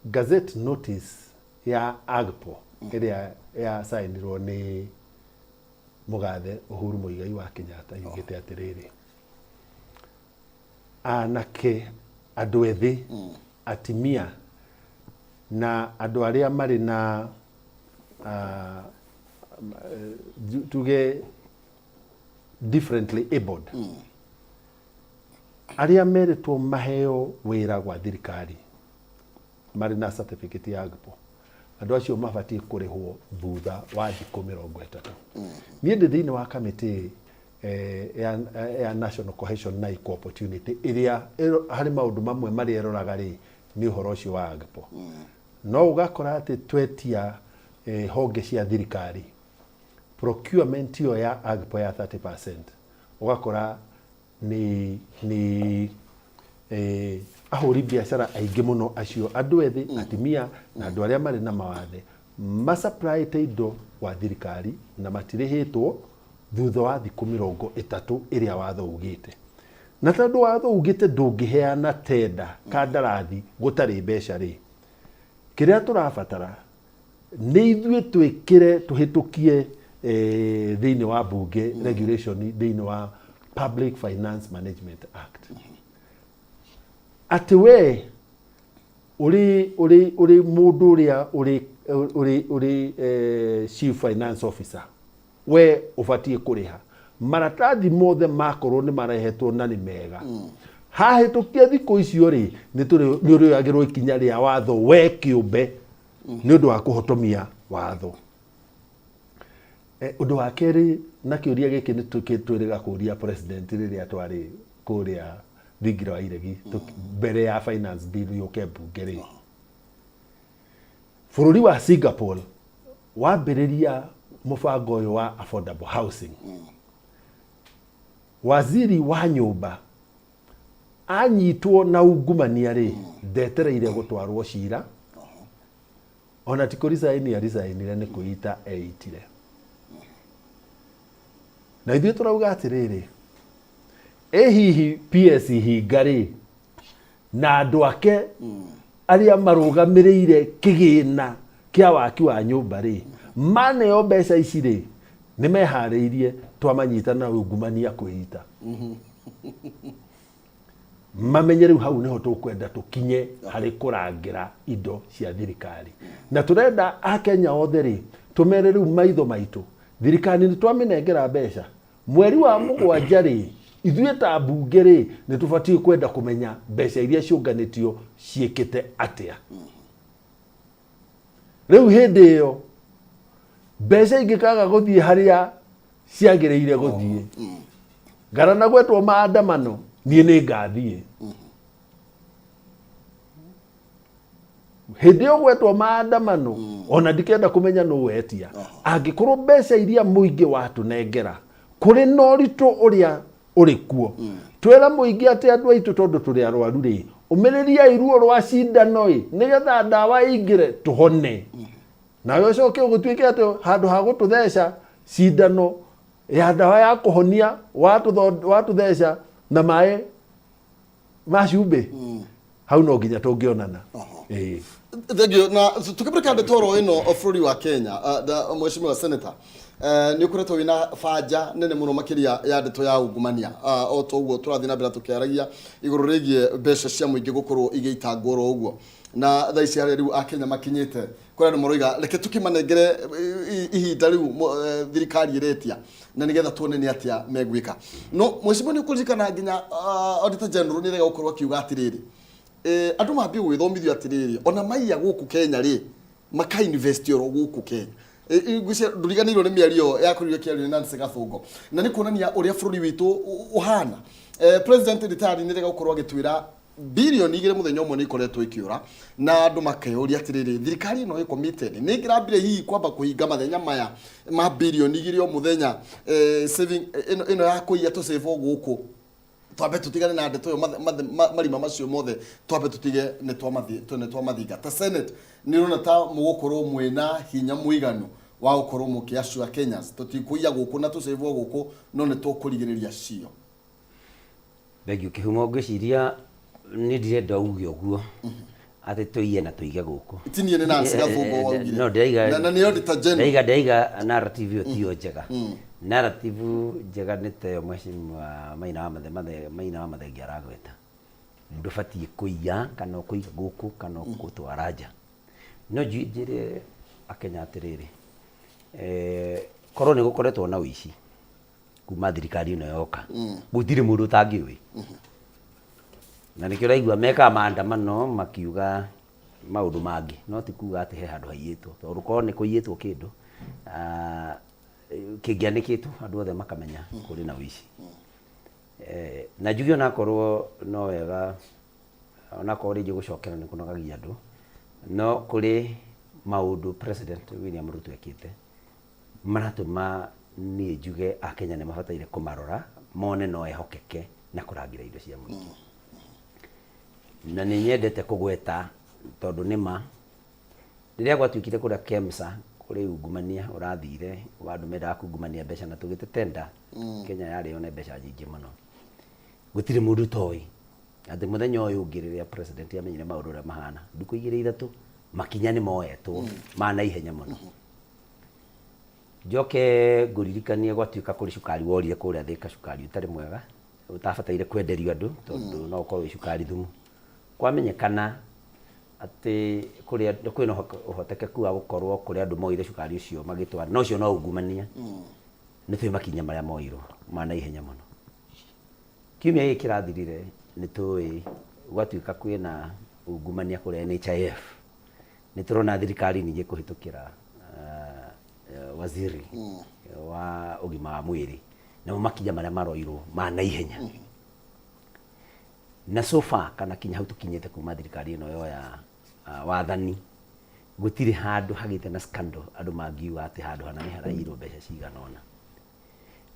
Gazette notice ya AGPO ĩrĩa yacainirwo nĩ mũgathe Uhuru Muigai wa Kenyatta yugĩte atĩrĩrĩ, anake, andũ ethĩ, atimia na andũ arĩa marĩ na tuge differently abled, arĩa merĩtwo maheo wĩra gwa thirikari marĩ na certificate ya AGPO, andũ acio mabatiĩ kũrĩhwo thutha wa thikũ 30. Niĩ ndĩ thĩinĩ wa kamĩtĩ ya National Cohesion na Equal Opportunity, ĩrĩa harĩ maũndũ mamwe marĩa ĩroraga rĩ, nĩ ũhoro ũcio wa AGPO. No ũgakora atĩ twetia honge cia thirikari procurement ĩyo ya AGPO ya 30%, ũgakora nĩ ahũri biacara aingĩ mũno acio andũ ethĩ, atimia na andũ arĩa marĩ na mawathe masupplyĩte indo gwa thirikari na matirĩhĩtwo thutha wa thikũ 30 ĩrĩa watho ugĩte. Na tondũ watho ugĩte ndũngĩheana tenda kandarathi gũtarĩ mbeca rĩ, kĩrĩa tũrabatara nĩ ithuĩ twĩkĩre tũhĩtũkie thĩinĩ wa bunge regulation thĩinĩ wa Public Finance Management Act, atĩ we ũrĩ mũndũ ũrĩa ũrĩ chief finance officer, we ũbatiĩ kũrĩha maratathi mothe makorwo nĩ marehetwo na nĩ mega. Hahĩtũkia thikũ icio rĩ, nĩ ũrĩoyagĩrwo ikinya rĩa watho we kĩũmbe nĩ ũndũ wa kũhotomia watho. Ũndũ wa kerĩ, na kĩũria gĩkĩ nĩ twĩrĩga kũria president rĩrĩa twarĩ kũrĩa thingira wa iregi mbere ya finance bill yũke mbunge rĩ, bũrũri wa Singapore wambĩrĩria mũbango ũyũ wa affordable housing, waziri wa nyũmba anyitwo na ungumania rĩ, ndetereire gũtwarwo cira, ona ti kũricaini aricainire, nĩ kwĩita eitire. Na ithuĩ tũrauga atĩrĩrĩ, ĩ hihi PS Hinga rĩ na andũ ake arĩa marũgamĩrĩire kĩgĩna kĩa waki wa nyũmba rĩ, maneo mbeca ici rĩ, nĩ meharĩirie twamanyita na ungumania kwĩita? Mamenye rĩu hau nĩho tũkwenda tũkinye harĩ kũrangĩra indo cia thirikari. Na tũrenda akenya othe rĩ, tũmere rĩu maitho maitũ, thirikari nĩ twamĩnengera mbeca mweri wa 7 rĩ, ithuĩ ta mbunge rĩ, nĩ tũbatiĩ kwenda kũmenya mbeca iria ciũnganĩtio ciĩkĩte atĩa. Rĩu hĩndĩ ĩyo mbeca ingĩkaga gũthiĩ harĩa ciagĩrĩire gũthiĩ, ngarana gwetwo maandamano, niĩ nĩ ngathiĩ. Hĩndĩ ĩyo gwetwo maandamano, ona ndikenda kũmenya nũ wetia, angĩkorwo mbeca iria mũingĩ watũnengera kũrĩ na ũritũ ũrĩa ũrĩ kuo. Twĩra mũingĩ atĩ andũ aitũ, tondũ tũrĩ arwaru rĩ, ũmĩrĩriai ruo rwa cindano ĩ, nĩgetha ndawa ĩingĩre tũhone. Nawe ũcoke ũgũtuĩke atĩ handũ ha gũtũtheca cindano ya ndawa ya kũhonia, watũtheca na maĩ ma cumbĩ. Hau no nginya tũngĩonana. Ĩĩ.
Thank you. Na tukĩmũrĩka ndeto oro ĩno, bũrũri wa Kenya, mheshimiwa senator, nĩ ũkoretwo wĩna banja nene mũno makĩria ya ndeto ya ungumania, o ta ũguo tũrathiĩ na mbere tũkĩaragia igũrũ rĩgiĩ mbeca cia mũingĩ gũkorwo igĩitangwo oro ũguo. Na thaa ici harĩa rĩu akenya makinyĩte, kũrĩa andũ maroiga reke tũkĩmanengere ihinda rĩu thirikari ĩretia na nĩgetha tuone nĩ atĩa megwĩka. No mheshimiwa, nĩ ũkũririkana nginya auditor general nĩ rega gũkorwo akiuga atĩrĩrĩ, andũ mambie gwĩthomithio atĩrĩrĩ, ona maiya gũkũ Kenya rĩ, maka invest oro gũkũ Kenya. Ngwĩciria ndũriganĩirwo nĩ mĩario yakorirwo ĩkĩario nĩ Nancy Gathũngũ, na nĩ kuonania ũrĩa bũrũri witũ ũhana. President retired nĩ rega gũkorwo agĩtwĩra 2 billion mũthenya ũmwe nĩ ikoretwo ikĩũra, na andũ makeyũria atĩrĩrĩ, thirikari ĩno ĩ committed nĩ ĩngĩrambire hihi kwamba kũhinga mathenya maya ma 2 billion o mũthenya, saving ĩno ya kũiya tũcĩbwo gũkũ, twambe tutigane na ndeto ĩyo, marima macio mothe twambe tutige nĩ twamathinga. Ta Senate, nĩ ũrona ta mũgũkorwo mwĩna hinya mũiganu wa gũkorwo mũkĩassure Kenyans tũtikũiya gũkũ na tũcĩbwo gũkũ, no nĩ tũkũrigĩrĩria cio?
Thengiũ Kĩhumo. Ngwĩciria nĩ ndirenda uge ũguo atĩ tũiye na tũige gũkũ.
Ti niĩ, nĩ Nancy Gathũngũ waugire.
No ndĩraiga
Na nĩ Auditor General.
Ndĩraiga narrative ĩyo tiyo njega. Narrative njega nĩ ta ĩyo mheshimiwa Maina wa Maina wa Mathenge aragweta. Ndũbatiĩ kũiya kana ũkũiga gũkũ kana ũgũtwara nja. No njĩre akenya atĩrĩrĩ, korwo nĩ gũkoretwo na ũici kuma thirikari ĩno yoka, gũtirĩ mũndũ ũtangĩũĩ, na nĩkĩo ũraigua mekaga maandamano makiuga maũndũ mangĩ, no ti kuga atĩ he handũ haiyĩtwo, tondũ korwo nĩ kũiyĩtwo kĩndũ, kĩngĩanĩkĩtwo andũ othe makamenya kũrĩ na ũici. Na njuge onakorwo no wega, onakorwo rĩngĩ gũcokera nĩ kũnogagia andũ, no kũrĩ maũndũ President William Ruto ekĩte maratũma niĩ njuge akenya nĩ mabataire kũmarora mone no ehokeke na kũrangĩra indo cia mũingĩ. Na nĩ nyendete kũgweta tondũ nĩ ma rĩrĩa gwatuĩkire kũrĩa KEMSA kũrĩ ungumania ũrathire wa andũ mendaga kungumania mbeca na tũgĩte tender, Kenya yarĩ yone mbeca nyingĩ mũno. Gũtirĩ mũndũ ũtoĩ atĩ mũthenya ũyũ ũngĩ rĩrĩa president amenyire maũndũ ũrĩa mahana, ndukũ igĩrĩ ithatũ, makinya nĩ moetwo ma naihenya mũno. Njoke ngũririkanie gwatuĩka kũrĩ cukari worire kũrĩa Thĩka, cukari ũtarĩ mwega ũtabataire kwenderio andũ tondũ no ũkorwo wĩ cukari thumu. Kwamenyekana atĩ kũrĩ kwĩna ũhotekeku wa gũkorwo kũrĩ andũ moire cukari ũcio magĩtwara, na ũcio no ungumania, nĩ tũĩ makinya marĩa moirwo ma naihenya mũno. Kiumia gĩkĩ kĩrathirire nĩ tũĩ gwatuĩka kwĩna ungumania kũrĩa NHIF. Nĩ tũrona thirikari ningĩ kũhĩtũkĩra waziri wa ũgima wa mwĩrĩ, namo makinya marĩa maroirwo ma naihenya. Na so far, kana kinya hau tũkinyĩte kuma thirikari ĩno yoya wathani, gũtirĩ handũ hagĩte na scandal andũ mangiuga atĩ handũ hana nĩ haraiyirwo mbeca cigana ũna.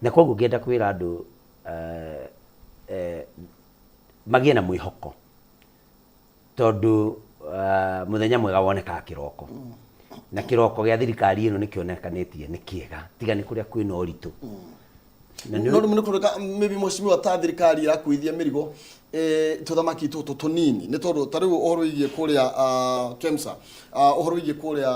Na koguo ngĩenda kwĩra andũ magĩe na mwĩhoko, tondũ mũthenya mwega wonekaga kĩroko, na kĩroko gĩa thirikari ĩno nĩ kĩonekanĩtie nĩ kĩega, tiga nĩ kũrĩa kwĩna ũritũ. Na nĩ-
No rĩmwe nĩ kũroneka maybe mheshimiwa ta thirikari ĩrakuithia mĩrigo tũthamaki tũtũ tũnini, nĩ tondũ ta rĩu ũhoro wĩgiĩ kũrĩa KEMSA, ũhoro wĩgiĩ kũrĩa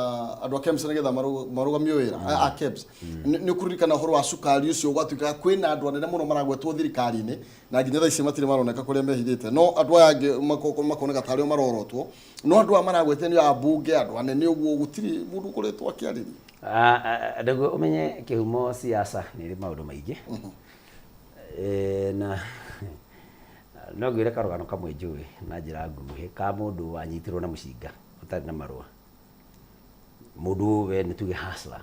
andũ a KEMSA nĩgetha marũgamio wĩra a KEBS, nĩ ũkũririkana ũhoro wa cukari ũcio, gwatuĩkaga kwĩna andũ anene mũno maragwetwo thirikari-inĩ na nginya thaa ici matirĩ maroneka kũrĩa mehithĩte, no andũ aya angĩ makoneka tarĩ o marorotwo, no andũ aya maragwetwo nĩ ambunge, andũ anene ũguo, gũtirĩ mũndũ ũkoretwo akĩarĩria.
Nĩguo ũmenye kĩhumo siasa nĩ ĩrĩ maũndũ maingĩ. Na no ngwĩre karũgano kamwe njũĩ na njĩra nguhĩ ka mũndũ wanyitirwo na mũcinga ũtarĩ na marũa. Mũndũ we nĩ tuge hustler.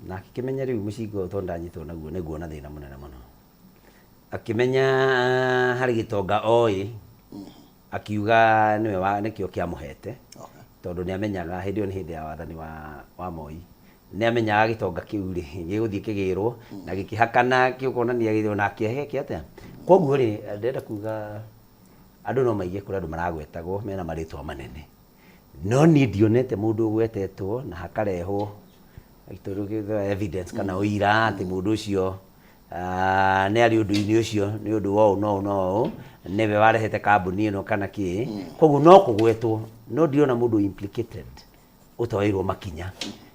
Na akĩmenya rĩu mũcinga ũyũ tondũ ndanyitwo naguo nĩ nguona thĩna mũnene mũno. Akĩmenya harĩ gĩtonga oĩ, akiuga nĩwe wa nĩkĩo kĩamũhete, tondũ nĩ amenyaga hĩndĩ ĩyo nĩ hĩndĩ ya wathani wa Moi. Nĩ amenyaga gĩtonga kĩu rĩ, gĩgũthiĩ kĩgĩrwo na gĩkĩhakana gĩkonania onake geke atĩa. Koguo rĩ, ndĩrenda kuga andũ no maige kũrĩ andũ maragwetagwo mena marĩtwa manene. No niĩ ndionete mũndũ ũgwetetwo na hakarehwo evidence kana ũira atĩ mũndũ ũcio nĩ arĩ ũndũ-inĩ ũcio nĩ ũndũ wa ũũ na ũũ na ũũ, nĩwe warehete kambuni ĩno kana kĩ. Koguo no kũgwetwo, no ndirona mũndũ implicated ũtoeirwo makinya.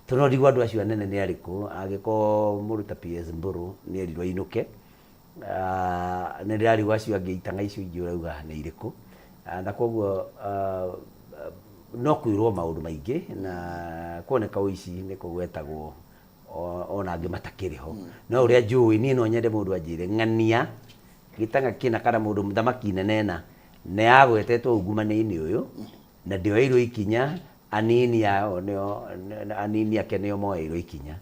Tondũ no ndigwo andũ acio anene nĩ arĩkũ, angĩkorwo mũndũ ta PS Mburu nĩ erirwo ainũke, nĩ ndĩrarigwo acio angĩ itang'a icio ingĩ ũrauga nĩ irĩkũ. Na koguo no kwĩrwo maũndũ maingĩ na kuoneka ũici nĩ kũgwetagwo ona angĩ matakĩrĩ ho. No ũrĩa njũĩ niĩ no nyende mũndũ anjĩre ng'ania gĩtang'a kĩna kana mũndũ thamaki nene ĩna nĩ yagwetetwo ungumania-inĩ ũyũ na ndĩoeirwo ikinya, anini ao nĩo, anini ake nĩo moeirwo ikinya.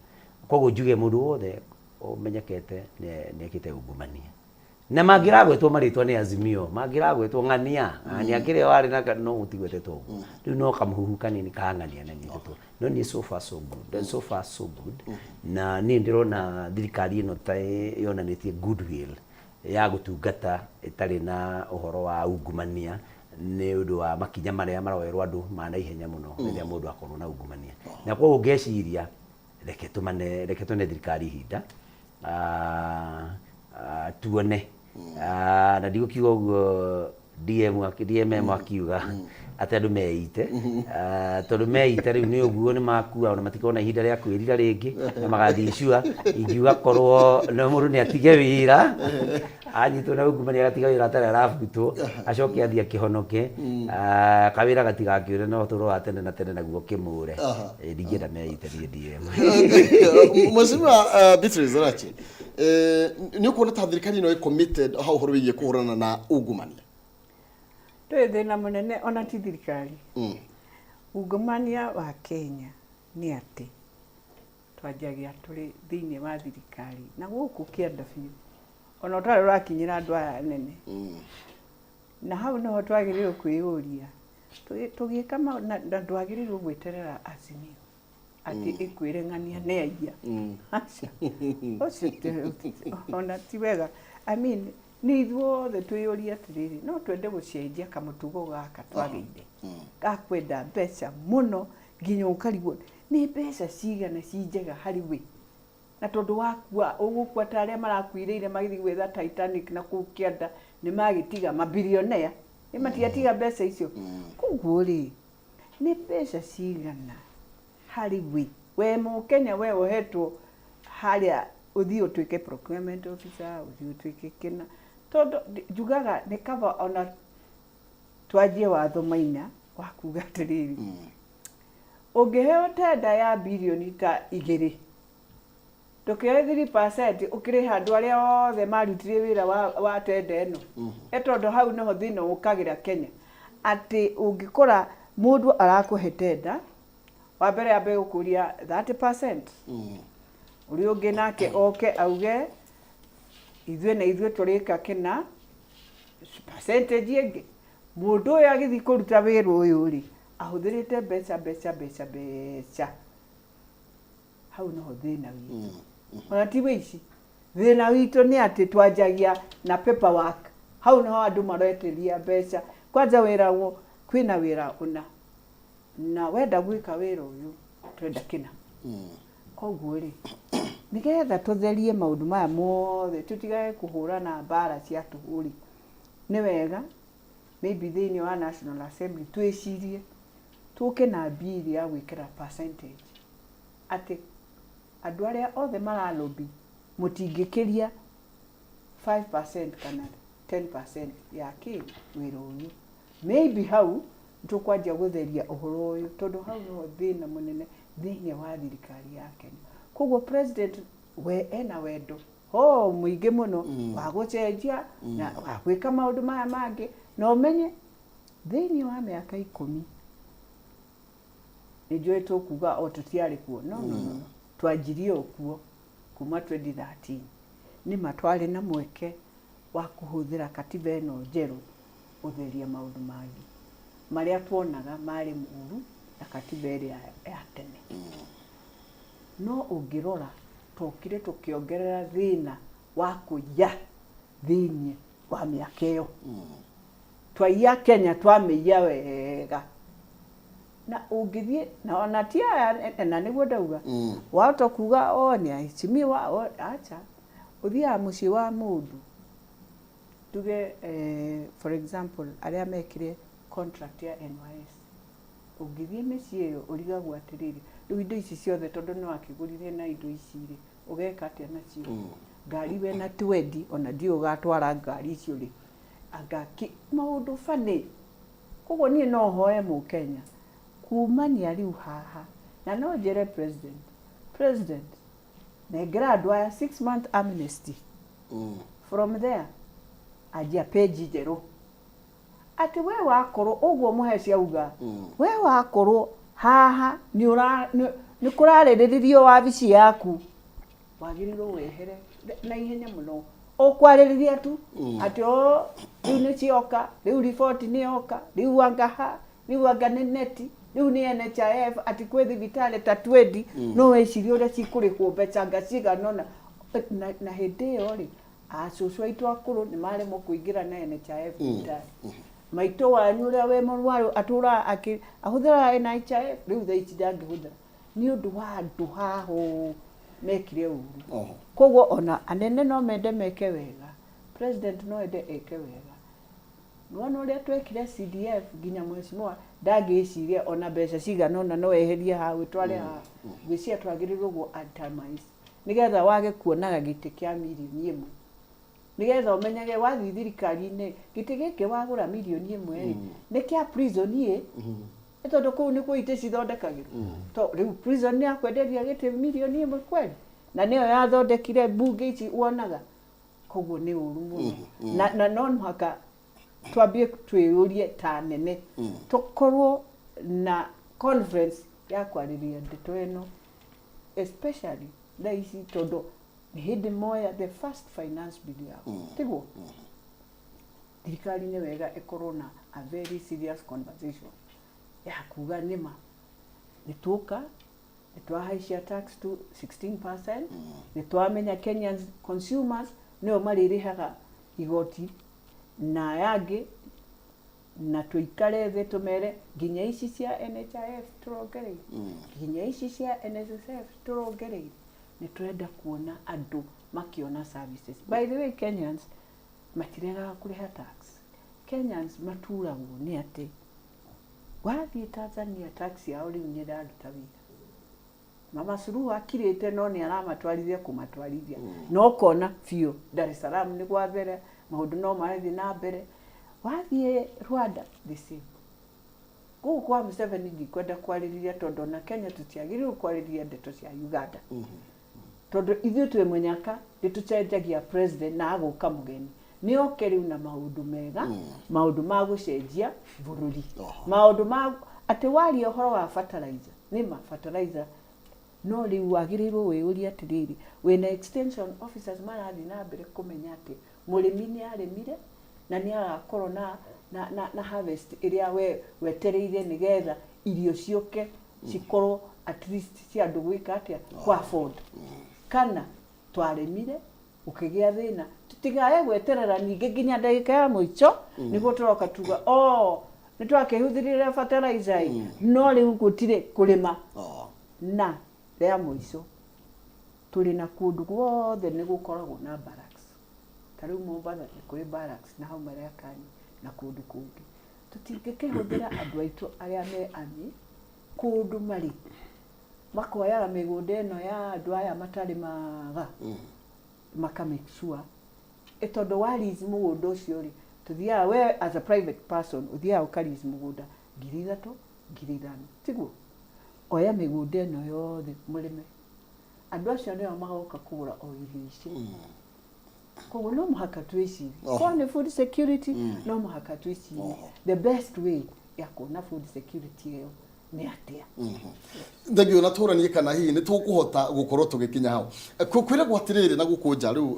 Koguo njuge mũndũ wothe ũmenyekete nĩ ekĩte ungumania. Na mangĩragwetwo marĩtwa nĩ Azimio, mangĩragwetwo ng'ania, ng'ania kĩrĩa warĩ na no gũtigwetetwo ũguo. Rĩu no kamũhuhu kanini ka ng'ania nĩ nyitĩtwo. No niĩ so far so good, so far so good. Na niĩ ndĩrona thirikari ĩno ta yonanĩtie goodwill ya gũtungata ĩtarĩ na ũhoro wa ungumania nĩ ũndũ wa makinya marĩa maroerwo andũ ma naihenya mũno rĩrĩa mũndũ akorwo na ungumania. Na koguo ngeciria reke tũmane, reke tũne thirikari ihinda tuone. Na ndigũkiuga ũguo DM DMM akiuga atĩ andũ meite, tondũ meita rĩu nĩ ũguo nĩ makua ona matikona ihinda rĩa kwĩrira rĩngĩ na magathiĩ cua. Ingiuga korwo no mũndũ nĩ atige wĩra anyitwo na ungumania agatiga wĩra atarĩ arabutwo, acoke athiĩ akĩhonoke, kawĩra gatigakĩũre na ũtũro wa tene na tene naguo kĩmũre. Ndingĩenda meite niĩ DM.
Mheshimiwa Beatrice Orachi, nĩ ũkuona ta thirikari ĩno ĩ committed hau ũhoro wĩgiĩ kũhũrana na ungumania?
Twĩ thĩna mũnene ona ti thirikari. Ungumania wa Kenya nĩ atĩ twanjagia tũrĩ thĩinĩ wa thirikari na gũkũ kĩanda biũ, ona ũtarĩ ũrakinyĩra andũ aya anene. Na hau nĩho twagĩrĩirwo kwĩyũria tũgĩka na ndwagĩrĩirwo gweterera Azimio atĩ ĩkwĩre ng'ania nĩ aiya. Aca, ũcio ona ti wega. I mean, nĩ ithuothe twĩyũrie atĩrĩrĩ, no twende gũcenjia kamũtugo gaka twagĩire ga kwenda mbeca mũno nginya ũkarigwo nĩ mbeca cigana ci njega harĩ we, na tondũ wakua ũgũkua ta arĩa marakuirĩire magĩthiĩ gwetha Titanic na kũu kĩanda nĩ magĩtiga mabilionea, nĩ matiatiga mbeca icio. Koguo rĩ, nĩ mbeca cigana harĩ we, we mũkenya, we ũhetwo harĩa ũthiĩ ũtuĩke procurement officer, ũthiĩ ũtuĩke kĩna, tondũ njugaga nĩ kaba ona twanjie watho maina wa kuga atĩrĩrĩ, ũngĩheo tenda ya birioni ta 2 ndũkĩoe 3% ũkĩrĩha andũ arĩa othe marutire wĩra wa tenda ĩno. Ĩ tondũ hau nĩho thĩna ũkagĩra Kenya, atĩ ũngĩkora mũndũ arakũhe tenda, wa mbere ambe gũkũria 30%, ũrĩa ũngĩ nake oke auge ithuĩ na ithuĩ tũrĩka kĩna percentage ĩngĩ. Mũndũ ũyũ agĩthiĩ kũruta wĩra ũyũ rĩ, ahũthĩrĩte mbeca mbeca mbeca mbeca. Hau noho thĩna witũ. Ona ti wĩici, thĩna witũ nĩ atĩ twanjagia na paperwork. Hau niho andũ maretĩria mbeca. Kwanja wĩra wo, kwĩna wĩra ũna na wenda gwĩka wĩra ũyũ twenda kĩna. Koguo rĩ, Nĩgetha tũtherie maũndũ maya mothe, tũtigage kũhũrana mbara cia tũhũ rĩ, nĩ wega maybe thĩinĩ wa National Assembly twĩcirie tũke na bill ya gwĩkĩra percentage atĩ andũ arĩa othe mara lobby mũtingĩkĩria 5% kana 10% ya kĩ wĩra ũyũ. Maybe hau nĩtũkwanjia gũtheria ũhoro ũyũ, tondũ hau nĩho thĩna mũnene thĩinĩ wa thirikari ya Kenya. Koguo president we ena wendo ho mũingĩ mũno wa gũcenjia na wa gwĩka maũndũ maya mangĩ, na ũmenye thĩinĩ wa mĩaka 10 nĩ njũĩ tũkuga o tũtiarĩ kuo, no no no, twanjirie o kuo kuma 2013. Nĩma twarĩ na mweke wa kũhũthĩra katiba ĩno njerũ gũtheria maũndũ mangĩ marĩa tuonaga marĩ moru na katiba ĩrĩa ya tene. No ũngĩrora twokire tũkĩongerera thĩna wa kũiya thĩinĩ wa mĩaka ĩyo. Twaiya Kenya, twamĩiya wega. Na ũngĩthiĩ na ona ti aya, na nĩguo ndauga wahota kuga o nĩ aheshimiwa o, acha. Ũthiaga mũciĩ wa mũndũ, tuge for example arĩa mekire contract ya NYS, ũngĩthiĩ mĩciĩ ĩyo ũrigagwo atĩrĩrĩ, rĩu indo ici ciothe tondũ nĩ wakĩgũrire na indo ici rĩ, ũgeka atĩa nacio? Ngari wena twendi, ona ndiũĩ ũgatwara ngari icio rĩ, anga kĩ maũndũ funny. Koguo niĩ no hoe mũkenya kumania rĩu haha, na no njĩre president, president nengera andũ aya 6 month amnesty. From there anjia page njerũ, atĩ we wakorwo ũguo Mũheci auga, we wakorwo haha nĩ kũrarĩrĩrio wabici yaku, wagĩrĩirwo wehere na ihenya mũno, ũkwarĩrĩria tu atĩ o rĩu nĩ cioka, rĩu riboti nĩ yoka, rĩu anga ha, rĩu anga nĩ neti, rĩu nĩ NHIF, atĩ kwĩ thibitarĩ ta twendi, no wecirie ũrĩa cikũrĩhwo mbeca anga cigana ũna. Na hĩndĩ ĩyo rĩ, acũcũ aitũ akũrũ nĩ maremwo kũingĩra na NHIF thibitarĩ. Maitũ wanyu ũrĩa wĩ mũrwaru atũraga ahũthĩraga NHIF, rĩu thaa ici ndangĩhũthĩra nĩ ũndũ wa andũ haha ũũ mekire ũru. Koguo ona anene no mende meke wega, president no ende eke wega. Nĩwona ũrĩa twekire CDF, nginya mheshimiwa ndangĩciria ona mbeca cigana ũna no eherie haha wĩtware haha. Ngwĩciria twagĩrĩirwo gũ itemize nĩgetha wage kuonaga gĩtĩ kĩa mirioni 1, nĩgetha ũmenyage wathiĩ thirikari-inĩ gĩtĩ gĩkĩ wagũra mirioni 1 rĩ, nĩ kĩa prison ĩ, nĩ tondũ kũu nĩkuo itĩ cithondekagĩrwo. To rĩu prison nĩ yakwenderia gĩtĩ mirioni 1 kweli, na nĩyo yathondekire mbunge ici wonaga. Koguo nĩ ũru mũno, na no mũhaka twambie twĩyũrie ta nene, tũkorwo na conference ya kwarĩrĩria ndeto ĩno, especially thaa ici tondũ nĩ hĩndĩ moya the first finance bill yao, tiguo? Thirikari nĩ wega ĩkorwo na a very serious conversation ya kuga nĩma nĩ tuoka nĩ twahaicia tax to 16%, nĩ twamenya Kenyans consumers nĩo marĩrĩhaga igoti na aya angĩ, na tũikare thĩ tũmere nginya ici cia NHIF tũrongereire, nginya ici cia NSSF tũrongereire, nĩ tũrenda kuona andũ makĩona services. By the way, Kenyans matiregaga kũrĩha tax. Kenyans maturagwo nĩ atĩ wathiĩ Tanzania tax yao rĩu nĩ ĩraruta wĩra. Mama Suluhu akirĩte no nĩ aramatwarithia kũmatwarithia, no ũkona biũ Dar es Salaam nĩ gwathera, maũndũ no marathiĩ na mbere. Wathiĩ Rwanda the same. Gũkũ kwa Museveni ndikwenda kwarĩrĩria, tondũ ona Kenya tũtiagĩrĩirwo kwarĩrĩria ndeto cia Uganda, tondũ ithuĩ twĩ mũnyaka nĩ tũcenjagia president na agũka mũgeni nĩ oke rĩu na maũndũ mega, maũndũ ma gũcenjia bũrũri, maũndũ ma atĩ waria ũhoro wa fertilizer, nĩma fertilizer, no rĩu wagĩrĩirwo wĩyũrie atĩrĩrĩ, wĩna extension officers marathiĩ na mbere kũmenya atĩ mũrĩmi nĩ arĩmire na nĩ agakorwo na harvest ĩrĩa we wetereire, nĩgetha irio ciũke cikorwo at least cia andũ gwĩka atĩa, ku afford. Kana twarĩmire gũkĩgĩa thĩna, tũtigae gweterera ningĩ nginya ndagĩka ya mũico nĩguo tũroka tuga o nĩ twakĩhũthĩrire fertilizer ĩ, no rĩu gũtirĩ kũrĩma. Na rĩa mũico Tũrĩ na kũndũ guothe nĩ gũkoragwo na barracks. Ta rĩu Mombatha nĩ kũrĩ barracks na hau Mariakani na kũndũ kũngĩ. Tũtingĩkĩhũthĩra andũ aitũ arĩa me army kũndũ marĩ makoyaga mĩgũnda ĩno ya andũ aya matarĩmaga maka make sure ĩ tondũ wa lease mũgũnda ũcio rĩ tũthiaga we as a private person ũthiaga ũka lease mũgũnda 3000 5000 tiguo oya mĩgũnda ĩno yothe mũrĩme andũ acio nĩo magoka kũgũra o irio ici koguo no mũhaka twĩcirie korwo nĩ food security no mũhaka twĩcirie the best way ya kuona food security ĩyo nĩ atĩa.
Thengio na tũranie kana hihi nĩ tũkũhota gũkorwo tũgĩkinya hau. Kwĩragwo atĩrĩrĩ na gũkũ nja rĩu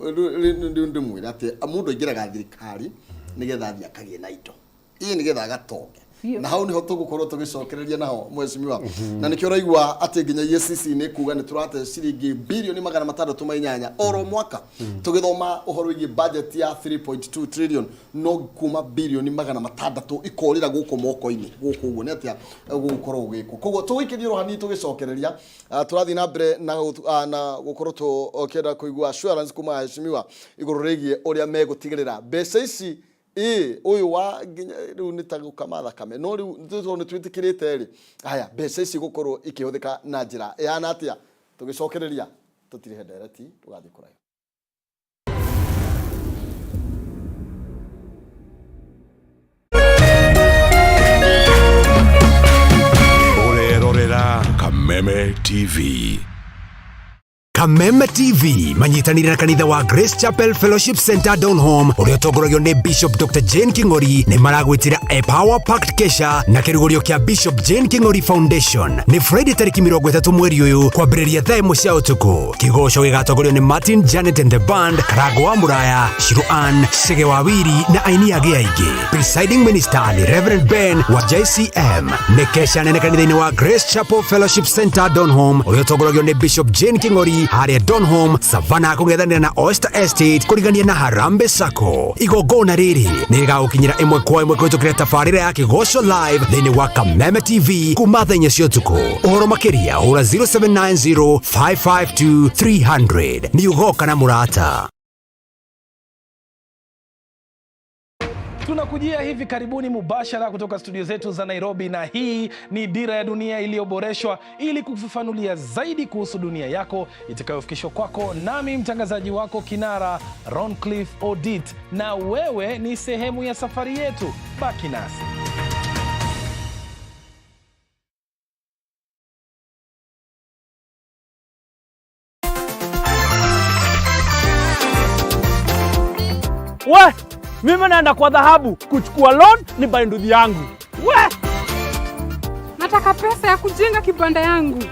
rĩu ndĩmwĩre atĩ mũndũ aingĩraga thirikari nĩgetha athiĩ akagĩe na indo. Ĩĩ nĩgetha agatonge. Na hau niho tũgũkorwo tũgĩcokereria naho mheshimiwa. Na nĩkĩo ũraigua atĩ nginya EACC nĩ kuga nĩ tũrate ciringi 608 bilioni oro mwaka. Tũgĩthoma ũhoro wĩgiĩ budget ya 3.2 trillion no kuma 600 bilioni ikorĩra gũkũ moko-inĩ gũkũ ũguo nĩ atĩa gũgũkorwo gũgĩkwo. Koguo tũgũikĩria oro hanini tũgĩcokereria tũrathiĩ na mbere na na gũkorwo tũkĩenda kũigua assurance kuma aheshimiwa igũrũ rĩgiĩ ũrĩa megũtigĩrĩra mbeca ici ĩ ũyũ wa nginya rĩu nĩ ta gũkama thakame no rĩu tondũ nĩ twĩtĩkĩrĩte rĩ haya mbeca ici gũkorwo ikĩhũthĩka na njĩra ĩhana atĩa. Tũgĩcokereria tũtirihe ndereti tũgathiĩ kũraihu.
Ũrerorera Kameme TV.
Kameme TV manyitanĩire na kanitha wa Grace Chapel Fellowship Center Donholm ũrĩa ũtongoragio nĩ Bishop Dr. Jane King'ori nĩ maragwĩtĩra a Power Packed Kesha na kĩrugũrio kĩa Bishop Jane King'ori Foundation nĩ Friday tarĩki 30 mweri ũyũ kwambĩrĩria thaa 1 cia ũtukũ. Kĩgoco gĩgatongorio nĩ Martin Janet and the Band, Karango wa Mũraya, Shiru Ann, Chege wa Wiri na aini angĩ aingĩ. Presiding Minister nĩ Reverend Ben wa JCM. Nĩ kesha nene kanitha-inĩ wa Grace Chapel Fellowship Center Donholm ũrĩa ũtongoragio nĩ Bishop Jane King'ori harĩa Donholm, Savannah kũng'ethanĩra na Oyster Estate kũrigania na Harambee Sacco. Igongona rĩrĩ nĩ rĩgagũkinyĩra ĩmwe kwa ĩmwe kũhĩtũkĩra tabarĩra ya Kĩgoco Live thĩinĩ wa Kameme TV kuma thaa 4 cia ũtukũ. Ũhoro makĩria hũra 0790 552 300. Nĩ ũgoka na mũrata.
Tunakujia hivi karibuni mubashara kutoka studio zetu za Nairobi, na hii ni Dira ya Dunia iliyoboreshwa ili kufafanulia zaidi kuhusu dunia yako itakayofikishwa kwako nami mtangazaji wako kinara Roncliffe Odit, na wewe ni sehemu ya safari yetu. Baki nasi.
We, mimi naenda kwa dhahabu kuchukua loan ni buy nduthi yangu. We!
Nataka pesa ya kujenga kibanda yangu.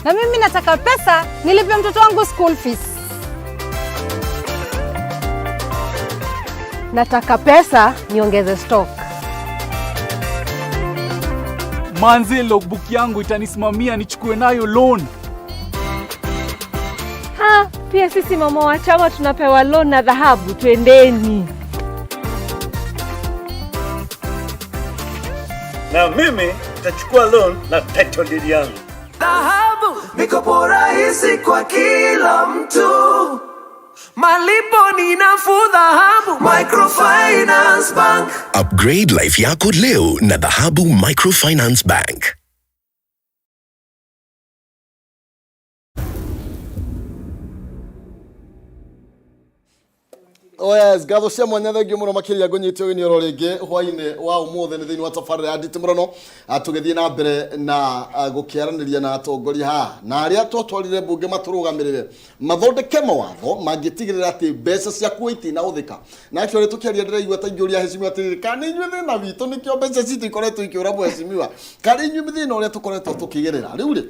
Na mimi nataka pesa nilipe mtoto wangu school fees. Nataka pesa niongeze stock.
Manze, logbook yangu itanisimamia nichukue nayo loan.
Ha, pia sisi mama wa chama tunapewa loan na dhahabu, twendeni.
Na mimi nitachukua loan na title deed yangu.
Dhahabu, mikopo rahisi kwa kila mtu, malipo ni nafuu. Dhahabu Microfinance Bank.
Upgrade life yako leo na Dhahabu Microfinance Bank.
Oh yes, ngatho cia mwanya thengio mũno makĩria ngũnyite ũgeni oro rĩngĩ hwainĩ wa ũmũthĩ nĩ thĩinĩ wa tabarĩra ya nditimũrano. Tũgĩthiĩ na mbere na gũkĩaranĩria na atongoria haha na arĩa twatwarire mbunge matũrũgamĩrĩre mathondeke mawatho mangĩtigĩrĩra atĩ mbeca ciakuo itinahũthĩka. Na actually tũkĩaria ndĩraigua ta ingĩũria heshimiwa atĩrĩrĩ, kana inyuĩ thĩna witũ nĩkĩo mbeca citũ ikoretwo ikĩũra mheshimiwa, kana inyuĩ thĩna ũrĩa tũkoretwo tũkĩgerera rĩu rĩ,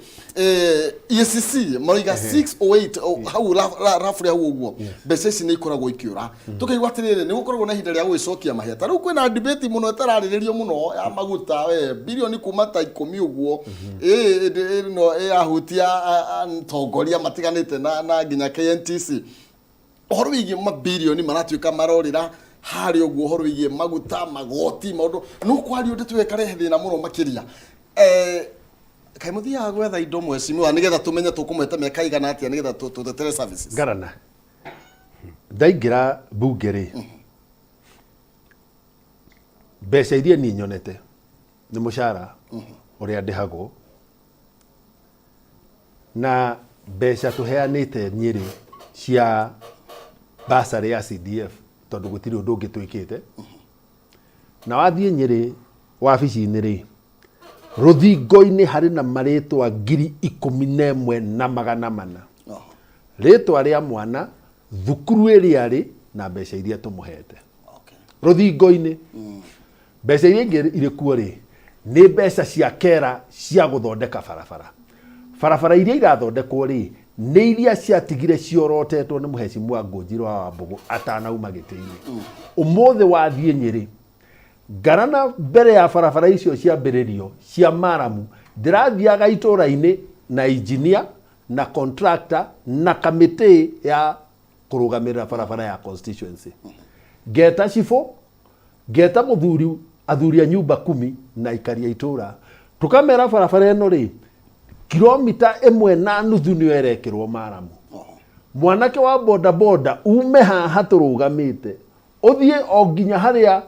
EACC maroiga 608 hau roughly hau ũguo mbeca ici nĩ ikoragwo ikĩũra. Tũkaigua atĩrĩrĩ nĩ gũkoragwo na ihinda rĩa gũgĩcokia mahĩa. Ta rĩu kwĩna debate mũno ĩtararĩrĩrio mũno ya maguta we bilioni kuma ta 10 ũguo ĩno ĩrahutia atongoria matiganĩte na nginya KNTC ũhoro wĩgiĩ mabilioni maratuĩka marorĩra harĩa ũguo ũhoro wĩgiĩ maguta magoti maũndũ no kwario ndeto ĩyo ĩkarehe thĩna mũno makĩria. Kaĩ mũthiaga gwetha indo mheshimiwa nĩgetha tũmenye tũkũmwĩta mĩaka igana atĩa nĩgetha tũtetere services?
Ngarana ndaingĩra mbunge rĩ, mbeca iria niĩ nyonete nĩ mũcara ũrĩa ndĩhagwo na mbeca tũheanĩte Nyĩrĩ cia basarĩ ya CDF, tondũ gũtirĩ ũndũ ũngĩ twĩkĩte. Na wathiĩ Nyĩrĩ wabici-inĩ rĩ, rũthingo-inĩ harĩ na marĩtwa 11,400, rĩtwa rĩa mwana, thukuru ĩrĩa arĩ, na mbeca iria tũmũhete rũthingo-inĩ. Mbeca iria ingĩ irĩ kuo rĩ, nĩ mbeca cia kera cia gũthondeka barabara. Barabara iria irathondekwo rĩ, nĩ iria ciatigire ciorotetwo nĩ mũhecimua Ngũnjiri wa Wambũgũ atanauma gĩtĩ-inĩ. Ũmũthĩ wathiĩ Nyĩrĩ, Ngarana mbere ya barabara icio ciambĩrĩrio cia maramu, ndĩrathiaga itũra-inĩ na engineer na contractor na kamĩtĩ ya kũrũgamĩrĩra barabara ya constituency. Ngeta cibũ, ngeta mũthuri, athuri a nyumba kumi na aikari a itũra, tũkamera barabara ĩno rĩ, kilomita 1.5 nĩyo ĩrekĩrwo maramu. Mwanake wa bodaboda ume haha tũrũgamĩte ũthiĩ o nginya harĩa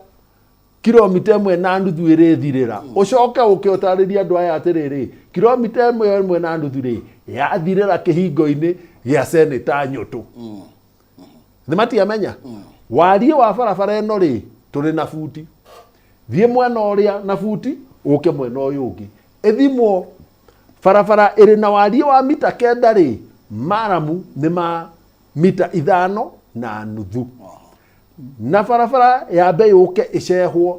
kilomita 1.5 ĩrĩthirĩra, ũcoke ũke ũtarĩrie andũ aya atĩrĩrĩ, kilomita 1.5 rĩ, yathirĩra kĩhingo-inĩ gĩa seneta Nyũtũ. Nĩ matiamenya wariĩ wa barabara ĩno rĩ, tũrĩ na buti, thiĩ mwena ũrĩa na buti, ũke mwena ũyũ ũngĩ ĩthimwo. Barabara ĩrĩ na wariĩ wa mita 9 rĩ, maramu nĩ ma mita 5.5, na barabara yambe yũke ĩcehwo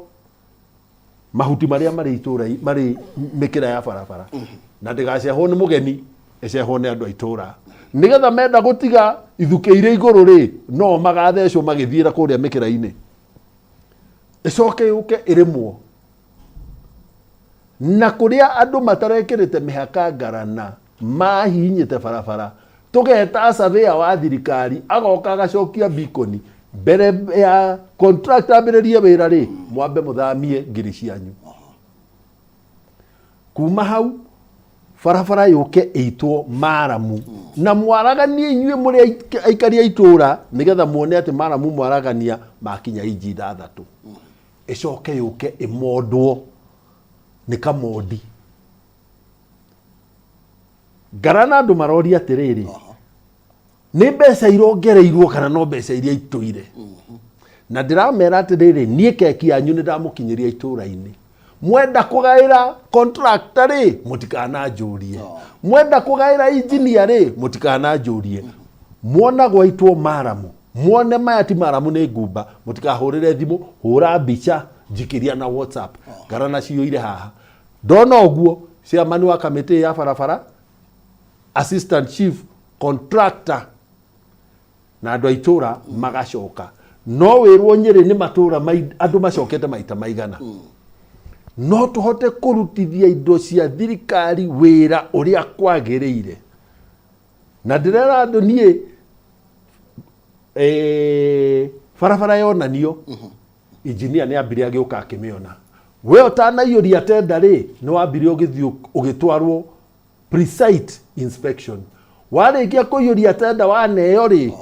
mahuti marĩa marĩ itũra marĩ mĩkĩra ya barabara, na ndĩgacehwo nĩ mũgeni, ĩcehwo nĩ andũ a itũra, nĩgetha menda gũtiga ithukĩ irĩ igũrũ rĩ, no magathecwo magĩthiĩra kũrĩa mĩkĩra-inĩ. Ĩcoke yũke ĩrĩmwo, na kũrĩa andũ matarekĩrĩte mĩhaka ngarana mahihinyĩte barabara, tũgeta surveyor wa thirikari agoka agacokia beacon mbere ya contractor ambĩrĩrie wĩra rĩ, mwambe mũthamie ngiri cianyu. Kuma hau barabara yũke ĩitwo maramu na mwaraganie inyuĩ mũrĩ aikari a itũũra, nĩgetha muone atĩ maramu mwaragania makinya inji 6. Ĩcoke yũke ĩmondwo nĩ kamondi. Ngarana andũ maroria atĩrĩrĩ, nĩ mbeca irongereirwo kana no mbeca iria itũire? Na ndĩramera atĩrĩrĩ, niĩ keki yanyu nĩ ndamũkinyĩria itũũra-inĩ. Mwenda kũgaĩra contractor rĩ, mũtikananjũrie. Mwenda kũgaĩra engineer rĩ, mũtikananjũrie. Mwona gwaitwo maramu, mwone maya ti maramu nĩ ngumba, mũtikahũrĩre thimũ, hũra mbica njikĩria na WhatsApp. Ngarana ciyũire haha. Ndona ũguo, chairman wa kamĩtĩ ya barabara, assistant chief, contractor na andũ a itũra magacoka. No wĩrwo Nyĩrĩ nĩ matũra andũ macokete maita maigana. No tũhote kũrutithia indo cia thirikari wĩra ũrĩa kwagĩrĩire. Na ndĩrera andũ niĩ, barabara yonanio, engineer nĩ ambire agĩũka akĩmĩona. We ũtanaiyũria tenda rĩ, nĩ wambire ũgĩthiĩ ũgĩtwarwo pre-site inspection. Warĩkia kũiyũria tenda waneo rĩ,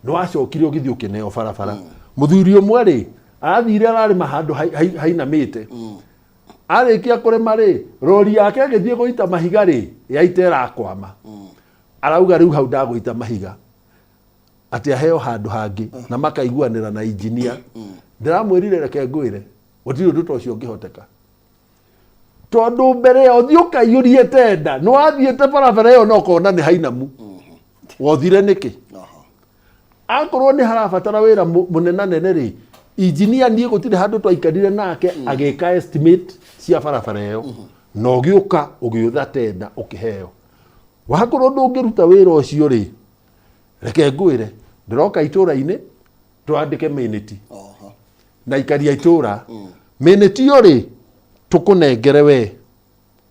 nĩ wacokire ũgĩthiĩ ũkĩneo barabara. Mũthuri ũmwe rĩ, athire ararĩma handũ hainamĩte. Arĩkia kũrĩma rĩ, rori yake ĩgĩthiĩ gũita mahiga rĩ, yaita ĩrakwama. Arauga rĩu hau ndagũita mahiga, atĩ aheo handũ hangĩ, na makaiguanĩra na engineer. Ndĩramwĩrire reke ngwĩre, gũtirĩ ũndũ ta ũcio ũngĩhoteka, tondũ mbere ya ũthiĩ ũkaiyũrie tenda nĩ wathiĩte barabara ĩyo na ũkona nĩ hainamu. Wothire nĩkĩ? Akorwo nĩ harabatara wĩra mũnenanene rĩ, engineer niĩ gũtirĩ handũ twaikarire nake agĩka estimate cia barabara ĩyo, na ũgĩũka ũgĩũtha tenda ũkĩheo. Wakorwo ndũngĩruta wĩra ũcio rĩ, reke ngwĩre, ndĩroka itũra-inĩ twandĩke minute na aikari a itũra. Minute ĩyo rĩ, tũkũnengere we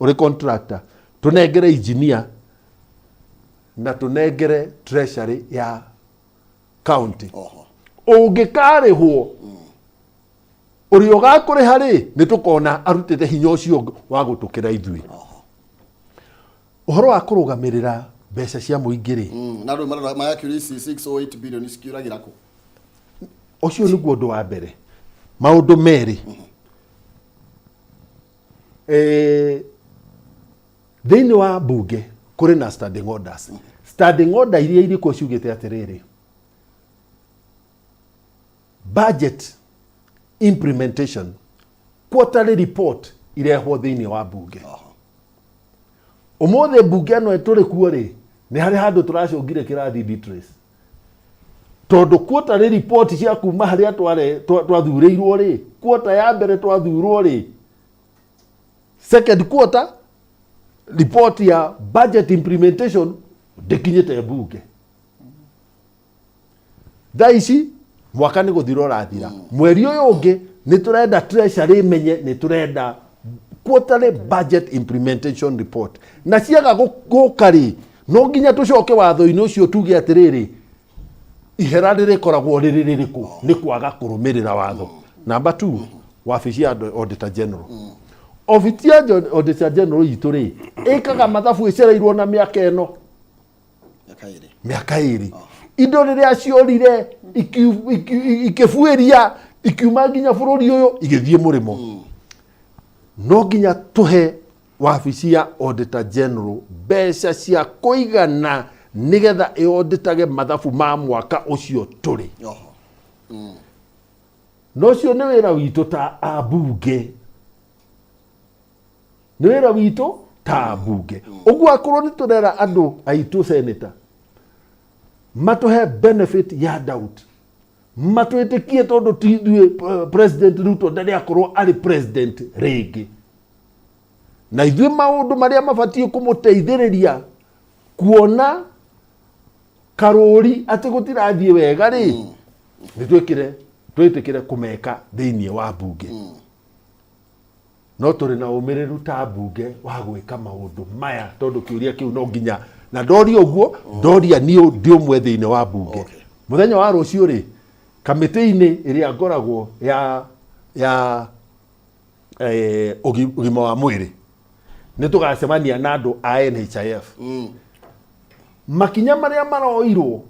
ũrĩ contractor, tũnengere engineer na tũnengere treasury ya county. Ũngĩkarĩhwo ũrĩa ũgakũrĩha rĩ, nĩ tũkona arutĩte hinya ũcio wa gũtũkĩra ithuĩ. Ũhoro wa kũrũgamĩrĩra mbeca cia mũingĩ rĩ,
Na andũ marora magakĩũria ici 608 billion cikĩũragĩra kũ?
Ũcio nĩguo ũndũ wa mbere. Maũndũ merĩ. Eh, thĩinĩ wa mbunge kũrĩ na standing orders. Standing order iria irĩ kuo ciugĩte atĩrĩrĩ, budget implementation quarterly report irehwo thĩinĩ wa mbunge. Ũmũthĩ mbunge ĩno tũrĩ kuo rĩ, nĩ harĩ handũ tũracũngire kĩrathi Beatrice. Tondũ quarterly report cia kuma harĩa twathurĩirwo rĩ, quarter ya mbere twathurwo rĩ, second quarter report ya budget implementation ndĩkinyĩte mbunge. Thaa ici mwaka nĩ gũthira ũrathira, mweri ũyũ ũngĩ nĩ tũrenda treasury ĩmenye nĩ tũrenda quarterly budget implementation report, na ciaga gũka rĩ, no nginya tũcoke watho-inĩ ũcio tuge atĩrĩrĩ, ihera rĩrĩkoragwo rĩrĩ rĩrĩkũ nĩ kwaga kũrũmĩrĩra watho. Number two, wabici ya auditor general. Obici ya auditor general itũ rĩ, ĩkaga mathabu ĩcereirwo na mĩaka ĩno, mĩaka ĩrĩ. Indo rĩrĩa ciorire ikĩbuĩria ikiuma nginya bũrũri ũyũ igĩthiĩ mũrĩmo, no nginya tũhe wabici ya auditor general mbeca cia kũigana nĩgetha ĩauditage mathabu ma mwaka ũcio tũrĩ. Na ũcio nĩ wĩra witũ ta ambunge, nĩ wĩra witũ ta ambunge. Ũguo akorwo nĩ tũrera andũ aitũ senator matũhe benefit ya doubt, matwĩtĩkie, tondũ ti ithuĩ, President Ruto ndarĩ akorwo arĩ president rĩngĩ, na ithuĩ maũndũ marĩa mabatiĩ kũmũteithĩrĩria kuona karũri atĩ gũtirathiĩ wega rĩ, nĩ twĩkĩre twĩtĩkĩre kũmeka thĩinĩ wa mbunge. No tũrĩ na ũmĩrĩru ta mbunge wa gwĩka maũndũ maya, tondũ kĩũria kĩu no nginya na ndoria ũguo ndoria niĩ ndĩ ũmwe thĩinĩ wa mbunge. Mũthenya wa rũciũ rĩ, kamĩtĩ-inĩ ĩrĩa ngoragwo ya ũgima wa mwĩrĩ, nĩ tũgacemania na andũ a NHIF. Makinya marĩa maroirwo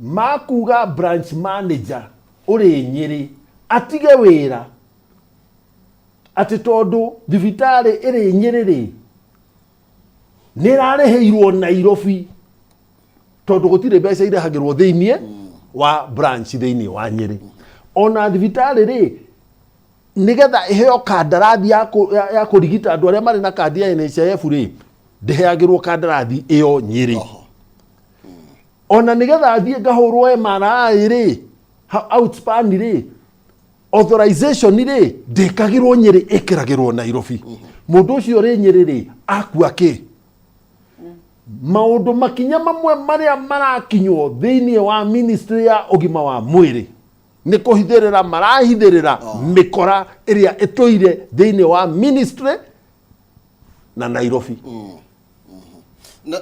ma kuga branch manager ũrĩ Nyĩrĩ atige wĩra atĩ tondũ thibitarĩ ĩrĩ Nyĩrĩ rĩ, nĩ ĩrarĩhĩirwo Nairobi, tondũ gũtirĩ mbeca irehagĩrwo thĩiniĩ wa branch thĩiniĩ wa Nyĩrĩ. Ona thibitarĩ rĩ, nĩgetha ĩheo kandarathi ya kũrigita andũ arĩa marĩ na kandi ya NHIF rĩ, ndĩheagĩrwo kandarathi ĩyo Nyĩrĩ. Ona nĩgetha thiĩ ngahũrwo MRI rĩ, outspan rĩ, authorization rĩ, ndĩkagĩrwo Nyĩrĩ, ĩkĩragĩrwo Nairobi. Mũndũ ũcio rĩ Nyĩrĩ rĩ, akua kĩ? Maũndũ makinya mamwe marĩa marakinywo thĩinĩ wa ministry ya ũgima wa mwĩrĩ nĩ kũhithĩrĩra, marahithĩrĩra mĩkora ĩrĩa ĩtũire thĩinĩ wa ministry na Nairobi.
Na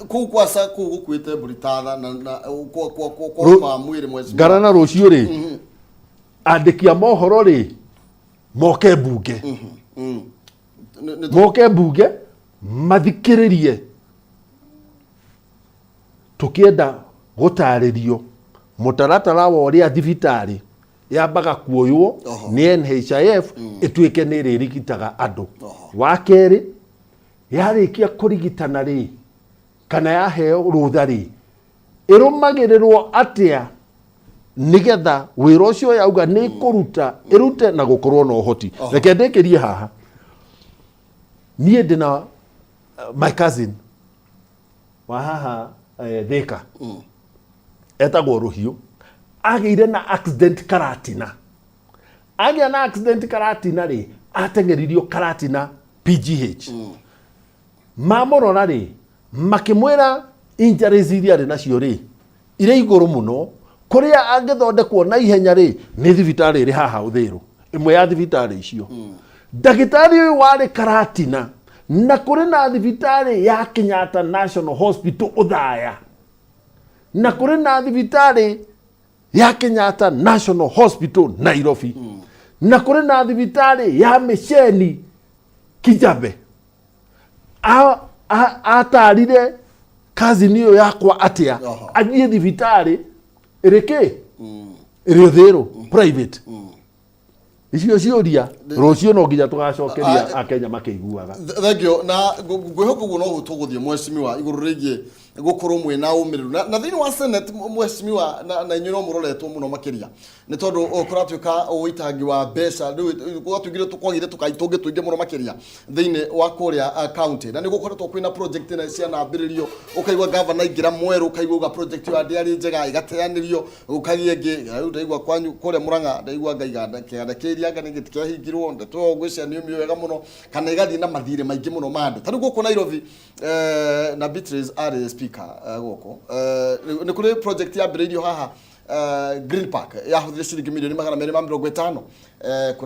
kũu kwaca kũu gũkuĩte mbũri tatha na kwa ũgima wa mwĩrĩ mwezi.
Ngara na rũciũ rĩ, andĩki a mohoro rĩ, moke mbunge, moke mbunge mathikĩrĩrie tũkĩenda gũtarĩrio mũtaratara wa ũrĩa thibitarĩ yambaga kuoywo nĩ NHIF ĩtuĩke nĩ ĩrĩrigitaga andũ. Wa kerĩ, yarĩkia kũrigitana rĩ, kana yaheo rũtha rĩ, ĩrũmagĩrĩrwo atĩa nĩgetha wĩra ũcio yauga nĩ kũruta ĩrute na gũkorwo na ũhoti. Reke ndĩkĩrie haha. Niĩ ndĩna my cousin wa haha Thika, etagwo Rũhiũ. Agĩire na accident Karatina. Agĩa na accident Karatina rĩ, ateng'eririo Karatina PGH. Mamũrora rĩ, makĩmwĩra injuries iria arĩ nacio rĩ, irĩ igũrũ mũno, kũrĩa angĩthondekwo na ihenya rĩ, nĩ thibitarĩ ĩrĩ haha Ũthĩrũ. Ĩmwe ya thibitarĩ icio, ndagĩtarĩ ũyũ warĩ Karatina, na kũrĩ na thibitarĩ ya Kenyatta National Hospital Ũthaya, na kũrĩ na thibitarĩ ya Kenyatta National Hospital Nairobi, na kũrĩ na thibitarĩ ya Mĩceni Kijabe. Atarire cousin ĩyo yakwa atĩa athiĩ thibitarĩ ĩrĩ kĩ ĩrĩ ũthĩrũ private? Icio ciũria rũciũ no nginya tũgacokeria Akenya makĩiguaga.
Thengio na ngwĩhoka ũguo noguo tũgũthiĩ, mheshimiwa, igũrũ rĩgiĩ gũkorwo mwĩna ũmĩrĩru na thĩinĩ wa Senate, mheshimiwa, na inyuĩ no mũroretwo mũno makĩria nĩ tondũ kũratuĩka ũitangi wa mbeca rĩu gwatuĩkire kwagire tũkai tũngĩ tũingĩ mũno makĩria thĩinĩ wa kũrĩa county, na nĩ gũkoretwo kwĩna project na cianambĩrĩrio, ũkaigua gavana aingĩra mwerũ, ũkaigua uga project ĩyo ndĩarĩ njega, ĩgateanĩrio, gũkagĩa ĩngĩ. Rĩu ndaigua kwanyu kũrĩa Mũrang'a, ndaigua ngaiga kĩganda kĩa irianga nĩ gĩtikĩahingirwo, ndeto ĩyo ngwĩciria nĩ ũmĩũĩ wega mũno, kana ĩgathiĩ na mathirĩ maingĩ mũno ma andũ. Ta rĩu gũkũ Nairobi, na Beatrice arĩ speaker, gũkũ nĩ kũrĩ project yambĩrĩirio haha, Green Park, yahũthire ciringi mirioni 250,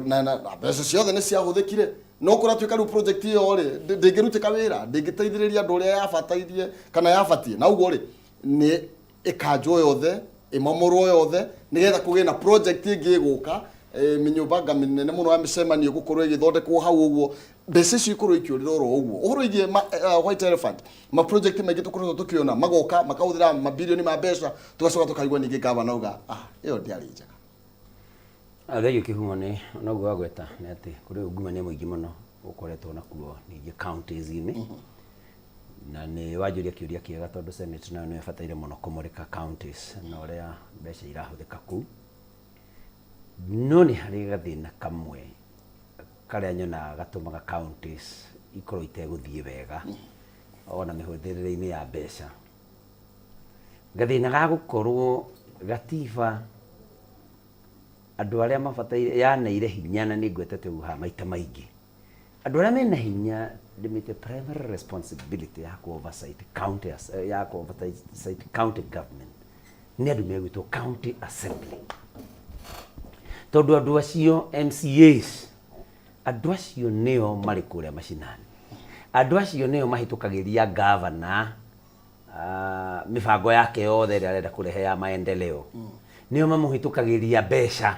na mbeca ciothe nĩ ciahũthĩkire, no kũratuĩka rĩu project ĩyo rĩ ndĩngĩrutĩka wĩra, ndĩngĩteithĩrĩria andũ ũrĩa yabatairie kana yabatiĩ, na ũguo rĩ nĩ ĩkanjwo yothe, ĩmomorwo yothe, nĩgetha kũgĩe na project ĩngĩ ĩgũka, mĩnyũmba nga mĩnene mũno ya mĩcemanio gũkorwo ĩgĩthondekwo hau ũguo, mbeca icio ikorwo ikĩũrĩra oro ũguo. Ũhoro wĩgiĩ white elephant, ma project maingĩ tũkoretwo tũkĩona magoka makahũthĩra mabilioni ma mbeca, tũgacoka tũkaigua ningĩ gavana auga, "Ah, ĩyo ndĩarĩ njega."
Thengio Kĩhumo, nĩ noguo wagweta nĩ atĩ kũrĩ ungumania mũingĩ mũno ũkoretwo nakuo ningĩ counties-inĩ, na nĩ wanjũria kĩũria kĩega tondũ Senate nayo nĩ ĩbataire mũno kũmũrĩka counties na ũrĩa mbeca irahũthĩka kũu. No nĩ harĩ gathĩna kamwe karĩa nyonaga gatũmaga counties ikorwo itegũthiĩ wega ona mĩhũthĩrĩre-inĩ ya mbeca, gathĩna ga gũkorwo gatiba andũ arĩa mabataire yaneire hinya, na nĩ ngwetete ũguo haha maita maingĩ, andũ arĩa mena hinya ndĩmĩte primary responsibility ya ku oversight county ya ku oversight county government nĩ andũ megwĩtwo county assembly, tondũ andũ acio MCAs, andũ acio nĩo marĩ kũrĩa macinani, andũ acio nĩo mahĩtũkagĩria gavana mĩbango yake yothe ĩrĩa arenda kũrehe ya maendeleo, nĩo mamũhĩtũkagĩria mbeca.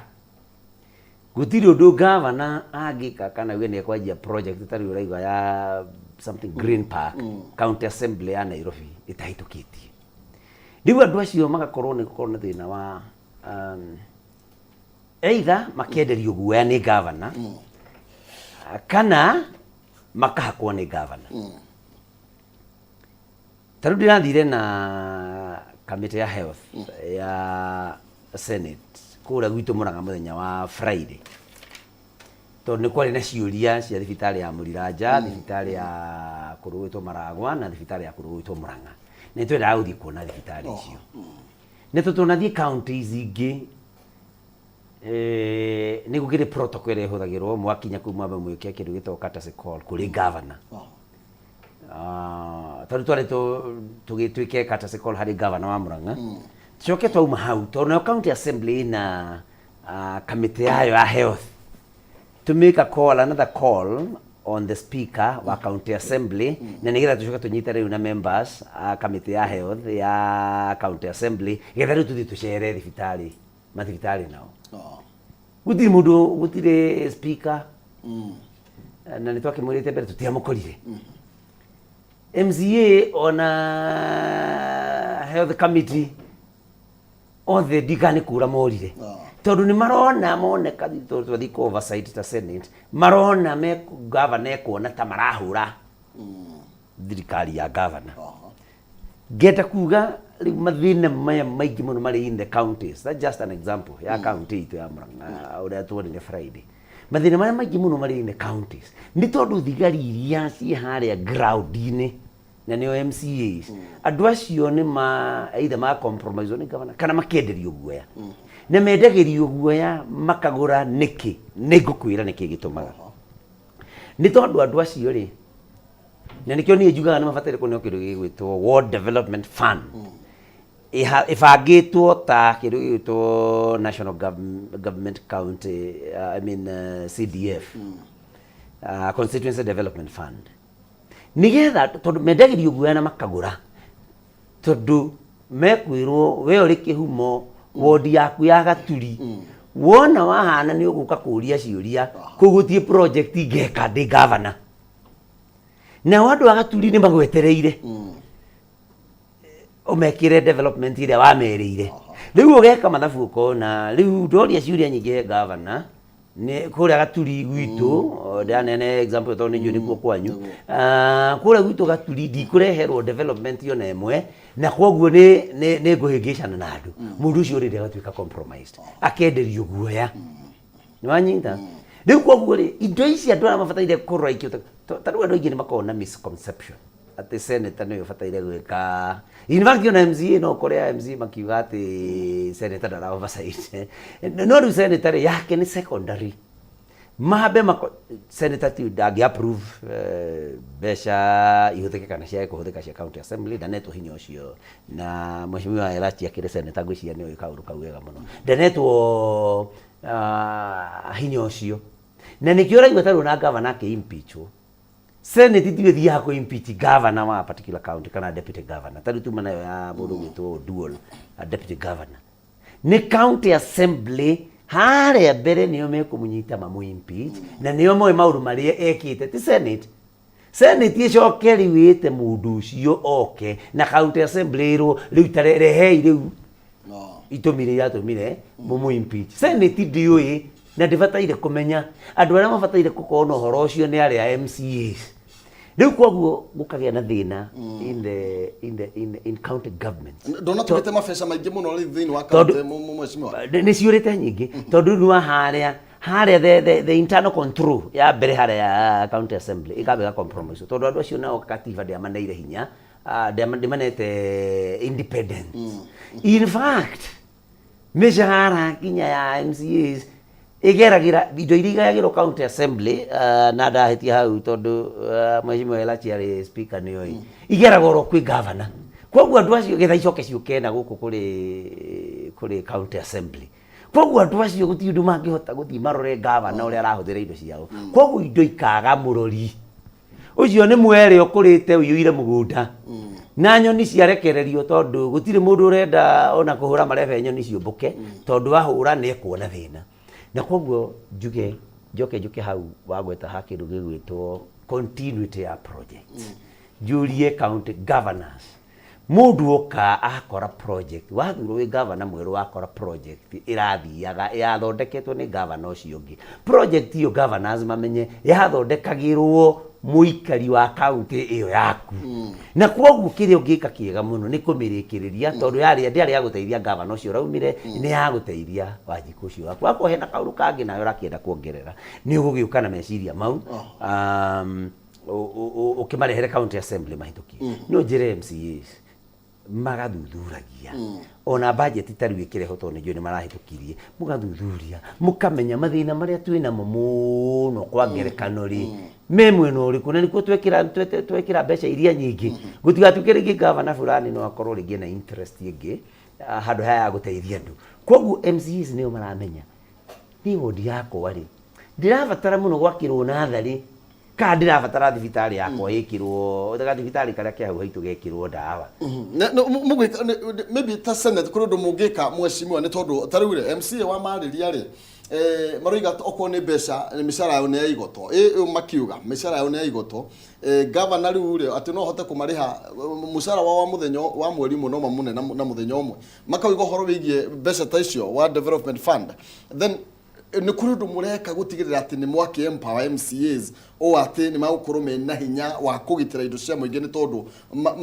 Gũtirĩ ũndũ gavana angĩka kana uge nĩ ekwanjia project ta rĩu ũraigua ya something green park, county assembly ya Nairobi ĩtahĩtũkĩtie. Rĩu andũ acio magakorwo nĩ gũkorwo na thĩna wa either makenderio guoya nĩ gavana kana makahakwo nĩ gavana. Ta rĩu ndĩrathire na kamĩtĩ ya health ya Senate kũrĩa gwitũ Mũrang'a mũthenya wa Friday, tondũ nĩ kwarĩ na ciũria cia thibitarĩ ya Mũriranja, thibitarĩ ya kũndũ gwĩtwo Maragwa na thibitarĩ ya kũndũ gwĩtwo Mũrang'a, na nĩ twendaga gũthiĩ kuona thibitarĩ icio. Nĩ tondũ twanathiĩ counties ingĩ, nĩ gũkĩrĩ protocol ĩrĩa ĩhũthagĩrwo mwakinya kũu, mwambe mwĩke kĩndũ gĩtagwo courtesy call kũrĩ governor. Tondũ twarĩ tũgĩtuĩke courtesy call harĩ governor wa Murang'a, tucoke twauma hau, tondũ nayo county assembly ĩna kamĩtĩ yayo ya health, to make a call, another call on the speaker wa county assembly, na nĩgetha tũcoke tũnyite rĩu na members a kamĩtĩ ya health ya county assembly, getha rĩu tũthiĩ tũcere thibitarĩ, mathibitarĩ nao. Gũtirĩ mũndũ, gũtirĩ speaker, na nĩ twakĩmwĩrĩte mbere, tũtiamũkorire. MCA ona health committee othe ndika nĩ kũra morire, tondũ nĩ marona moneka tondũ twathiĩ kũ oversight ta Senate, marona me governor ekuona ta marahũra thirikari ya governor. Ngenda kuga rĩu mathĩna maya maingĩ mũno marĩ in the counties, that's just an example ya county itũ ya Murang'a ũrĩa tuonire Friday. Mathĩna marĩa maingĩ mũno marĩ in the counties nĩ tondũ thigari iria ciĩ harĩa ground-inĩ, na nĩo MCAs, andũ acio nĩ ma either ma compromise nĩ governor kana makenderio guoya, na mendagĩrio guoya makagũra. Nĩkĩ? Nĩ ngũkwĩra nĩkĩ gĩtũmaga. Nĩ tondũ andũ acio rĩ, na nĩkĩo niĩ njugaga nĩ mabataire kũneo kĩndũ gĩgwĩtwo Ward Development Fund, ĩbangĩtwo ta kĩndũ gĩgwĩtwo National Government County, I mean, CDF, Constituency Development Fund, nĩgetha tondũ mendagĩrio guoya na makagũra, tondũ mekwĩrwo we ũrĩ kĩhumo wondi yaku ya Gaturi, wona wahana nĩ ũgũka kũria ciũria kũu, gũtirĩ project ngeka ndĩ governor. Nao andũ a Gaturi nĩ magwetereire ũmekĩre development ĩrĩa wamerĩire. Rĩu ũgeka mathabu ũkona rĩu ndoria ciũria nyingĩ he gavana nĩ kũrĩa Gaturi gwitũ, ndĩraneana example tondũ nĩ njũĩ nĩkuo kwanyu. Ah, kũrĩa gwitũ Gaturi ndikũreherwo development ona ĩmwe, na kwoguo nĩ nĩ nĩ ngũhĩngĩcana na andũ. Mũndũ ũcio already agatuĩka compromised, akenderio guoya. Nĩwanyita? Rĩu kwoguo rĩ, indo ici andũ arĩa mabataire kũrora ikĩo, ta rĩu andũ aingĩ nĩ makoragwo na misconception atĩ senator nĩwe ũbataire gwĩka. In fact ona MCA no ũkore a MCA makiuga atĩ senator ndara oversight. No rĩu senator rĩ, yake nĩ secondary. Mambe mako, senator ti ndangĩ approve mbeca ihũthĩke kana ciage kũhũthĩka cia county assembly, ndanetwo hinya ũcio. Na mheshimiwa Elachi akĩrĩ senator ngwĩciria nĩoĩ kaũndũ kau wega mũno. Ndanetwo hinya ũcio. Na nĩkĩo ũraigua ta rĩu ona gavana akĩ impeachwo, Senate tiyo ĩthiaga kũ impeach governor wa particular county kana deputy governor. Ta rĩu tuma nayo ya mũndũ ũgwĩtwo Oduol, a deputy governor. Nĩ county assembly harĩa mbere nĩo mekũmũnyita mamũ impeach, na nĩo moĩ maũndũ marĩa ekĩte, ti Senate. Senate ĩcoke rĩu ĩte mũndũ ũcio oke na county assembly ĩrwo rĩu ta rehei rĩu itũmi iria iratũmire mũmũ impeach. Senate ndĩũĩ na ndĩbataire kũmenya. Andũ arĩa mabataire gũkorwo na ũhoro ũcio nĩ arĩa MCAs. Rĩu koguo gũkagĩa na thĩna in the in the in, in county government.
Ndona tũgĩte mabeca maingĩ mũno rĩu thĩinĩ wa
Tondũ-
county mheshimiwa.
Nĩ ciũrĩte nyingĩ tondũ rĩu nĩ wa harĩa harĩa the internal control ya mbere harĩa ya county assembly ĩkamba ĩga compromise, tondũ andũ acio nao katiba ndĩamaneire hinya, ndĩmanete independence. In fact mĩcahara nginya ya MCAs ĩgeragĩra indo iria igayagĩrwo county assembly, na ndahĩtia hau tondũ mheshimiwa Elachi arĩ speaker nĩoĩ, igeragwo oro kwĩ governor. Koguo andũ acio getha icoke ciũke na gũkũ kũrĩ county assembly. Koguo andũ acio gũtirĩ ũndũ mangĩhota gũthiĩ marore governor ũrĩa arahũthĩra indo ciao. Koguo indo ikaga mũrori. Ũcio nĩ mwere ũkũrĩte ũiyũire mũgũnda na nyoni ciarekererio, tondũ gũtirĩ mũndũ ũrenda ona kũhũra marebe nyoni ciũmbũke, tondũ ahũra nĩ ekuona thĩna. Na koguo njuge njoke njũke hau wagweta ha kĩndũ gĩgwĩtwo continuity ya project, njũrie county governors, mũndũ oka akora project, wathurwo wĩ governor mwerũ, wakora project ĩrathiaga yathondeketwo nĩ governor ũcio ũngĩ, project ĩyo governors mamenye yathondekagĩrwo mũikari wa county ĩyo yaku, na kwoguo kĩrĩa ũngĩka kĩega mũno nĩ kũmĩrĩkĩrĩria, tondũ yarĩ ndĩarĩ ya gũteithia governor ũcio ũraumire, nĩ ya gũteithia Wanjikũ ũcio waku. Wakorwo hena kaũndũ kangĩ nawe ũrakĩenda kuongerera, nĩ ũgũgĩũka na meciria mau, ũkĩmarehere county assembly mahĩtũkie. No njĩre MCAs magathuthuragia ona budget ta rĩu ĩkĩrehwo, tondũ nĩ njũĩ nĩ marahĩtũkirie, mũgathuthuria mũkamenya mathĩna marĩa twĩ namo mũno. Kwa ngerekano rĩ, me mwena ũrĩkũ na nĩkuo twekĩra mbeca iria nyingĩ, gũtigatuĩke rĩngĩ gavana fulani no akorwo rĩngĩ na interest ĩngĩ, handũ haya ya gũteithia andũ. Koguo MCAs nĩo maramenya, niĩ wodi yakwa rĩ, ndĩrabatara mũno gwakĩrwo natharĩ, kana ndĩrabatara thibitarĩ yakwa ĩkĩrwo gathibitarĩ karĩa ke hau haitũ gekĩrwo ndawa.
Mũgwĩka maybe ta senate kũrĩ ũndũ mũngĩka mheshimiwa, nĩ tondũ ta rĩu rĩ MCA wa marĩria rĩ, maroiga okorwo nĩ mbeca, mĩcara yao nĩ ya igoto, ĩ makiuga mĩcara yao nĩ ya igoto, governor rĩu rĩ atĩ no hote kũmarĩha mũcara wao wa mũthenya wa mweri ũmwe no mamũne na mũthenya ũmwe, makauga ũhoro wĩgiĩ mbeca ta icio wa development fund. Then nĩ kũrĩ ũndũ mũreka gũtigĩrĩra atĩ nĩ mwakĩ empower MCAs ũũ atĩ nĩ magũkorwo mena hinya wa kũgitĩra indo cia mũingĩ, nĩ tondũ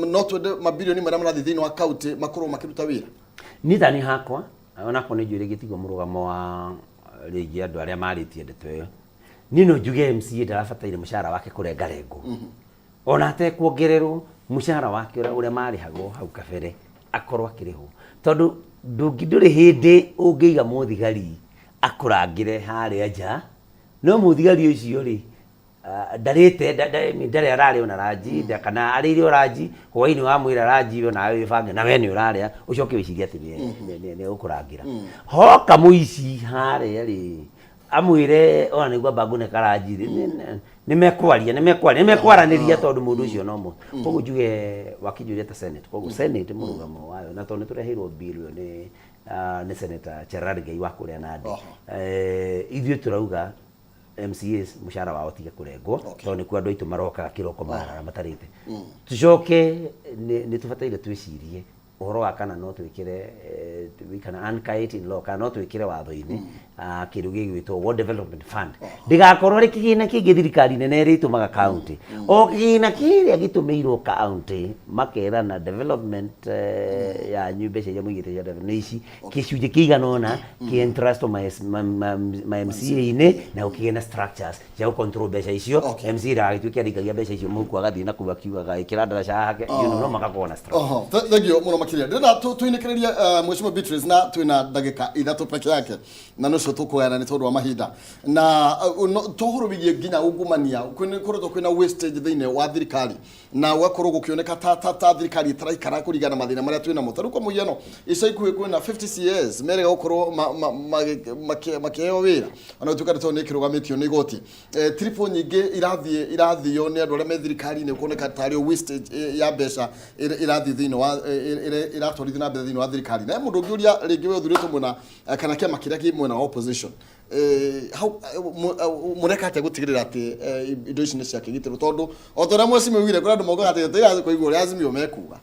no twende mabirioni marĩa marathiĩ thĩinĩ wa county makorwo makĩruta wĩra?
Niĩ tani hakwa onakorwo nĩ njũĩ rĩngĩ tiguo mũrũgamo wa rĩngĩ andũ arĩa marĩtie ndeto ĩyo, niĩ no njuge MCA ndarabataire mũcara wake kũrengarengwo, ona atekuongererwo mũcara wake ũrĩa marĩhagwo hau kabere akorwo akĩrĩhwo, tondũ ndũrĩ hĩndĩ ũngĩiga mũthigari akũrangĩre harĩa nja, no mũthigari ũcio rĩ ndarĩte ndarĩ ararĩa ona ranji, kana arĩire o ranji hwainĩ, wamwĩra ranji we nawe wĩbange na we nĩ ũrarĩa, ũcoke wĩcirie atĩ nĩ ũkũrangĩra. Hoka mũici harĩa rĩ, amwĩre ona nĩguo amba ngũne karanji rĩ, nĩ mekwaria nĩ mekwaria nĩ mekwaranĩria, tondũ mũndũ ũcio no mo. Koguo njuge wakĩnjũria ta senate, koguo senate mũrũgamo wayo, na tondũ nĩ tũreheirwo bill ĩyo nĩ senator Cherargei wa kũrĩa Nandi, ithuĩ tũrauga MCAs mũcara wao tige kũrengwo tondũ nĩkuo andũ aitũ marokaga kĩroko marara matarĩte. Tucoke nĩ tũbataire twĩcirie ũhoro wa kana no twĩkĩre we can anchor it in law, kana no twĩkĩre watho-inĩ kĩndũ gĩgwĩtwo Ward Development Fund, ndĩgakorwo rĩ kĩgĩna kĩngĩ thirikari nene ĩrĩtũmaga county, o kĩgĩna kĩrĩa gĩtũmĩirwo county makerana development yanyu, mbeca iria mũigĩte cia development nĩ ici, gĩcunjĩ kĩigana ũna kĩ entrust ma MCA-inĩ na gũkĩgĩe na structures cia gũ control mbeca icio. MCA ndagagĩtuĩke arĩikagia mbeca icio mũhuko, agathiĩ na kũu akiugaga ĩkĩra ndaraca yake, no magakorwo na structure.
Oho, thank you mũno makĩria. Ndĩrenda tũinĩkĩrĩrie, Mheshimiwa Beatrice, na twĩna ndagĩka 3 peke yake na nĩcio tũkũgayana nĩ tondũ wa mahinda na to ũhoro wĩgiĩ nginya ungumania. Koretwo kwĩna wastage thĩinĩ wa thirikari na gũgakorwo gũkĩoneka ta thirikari ĩtaraikara kũringana na mathĩna marĩa twĩnamo. Ta rĩu kwa mũhiano, ica ikuhĩ kwĩna 50 CAs merĩga gũkorwo makĩheo wĩra ona gũtuĩka nĩ tondũ nĩ ĩkĩrũgamĩtio nĩ igoti. Triple nyingĩ irathiĩ irathio nĩ andũ arĩa me thirikari-inĩ, kuoneka tarĩ wastage ya mbeca irathiĩ thĩinĩ wa iratwarithio na mbere thĩinĩ wa thirikari. Na he mũndũ ũngĩũria rĩngĩ, we ũthurĩtwo mwena kana kĩama kĩrĩa kĩ mwena wa opposition, hau mũreka atĩa gũtigĩrĩra atĩ indo ici nĩ ciakĩgitĩrwo? Tondũ o ta ũrĩa mwecimio ugire, kũrĩ andũ maugaga atĩ tũtirathiĩ kũigua ũrĩa Azimio mekuga.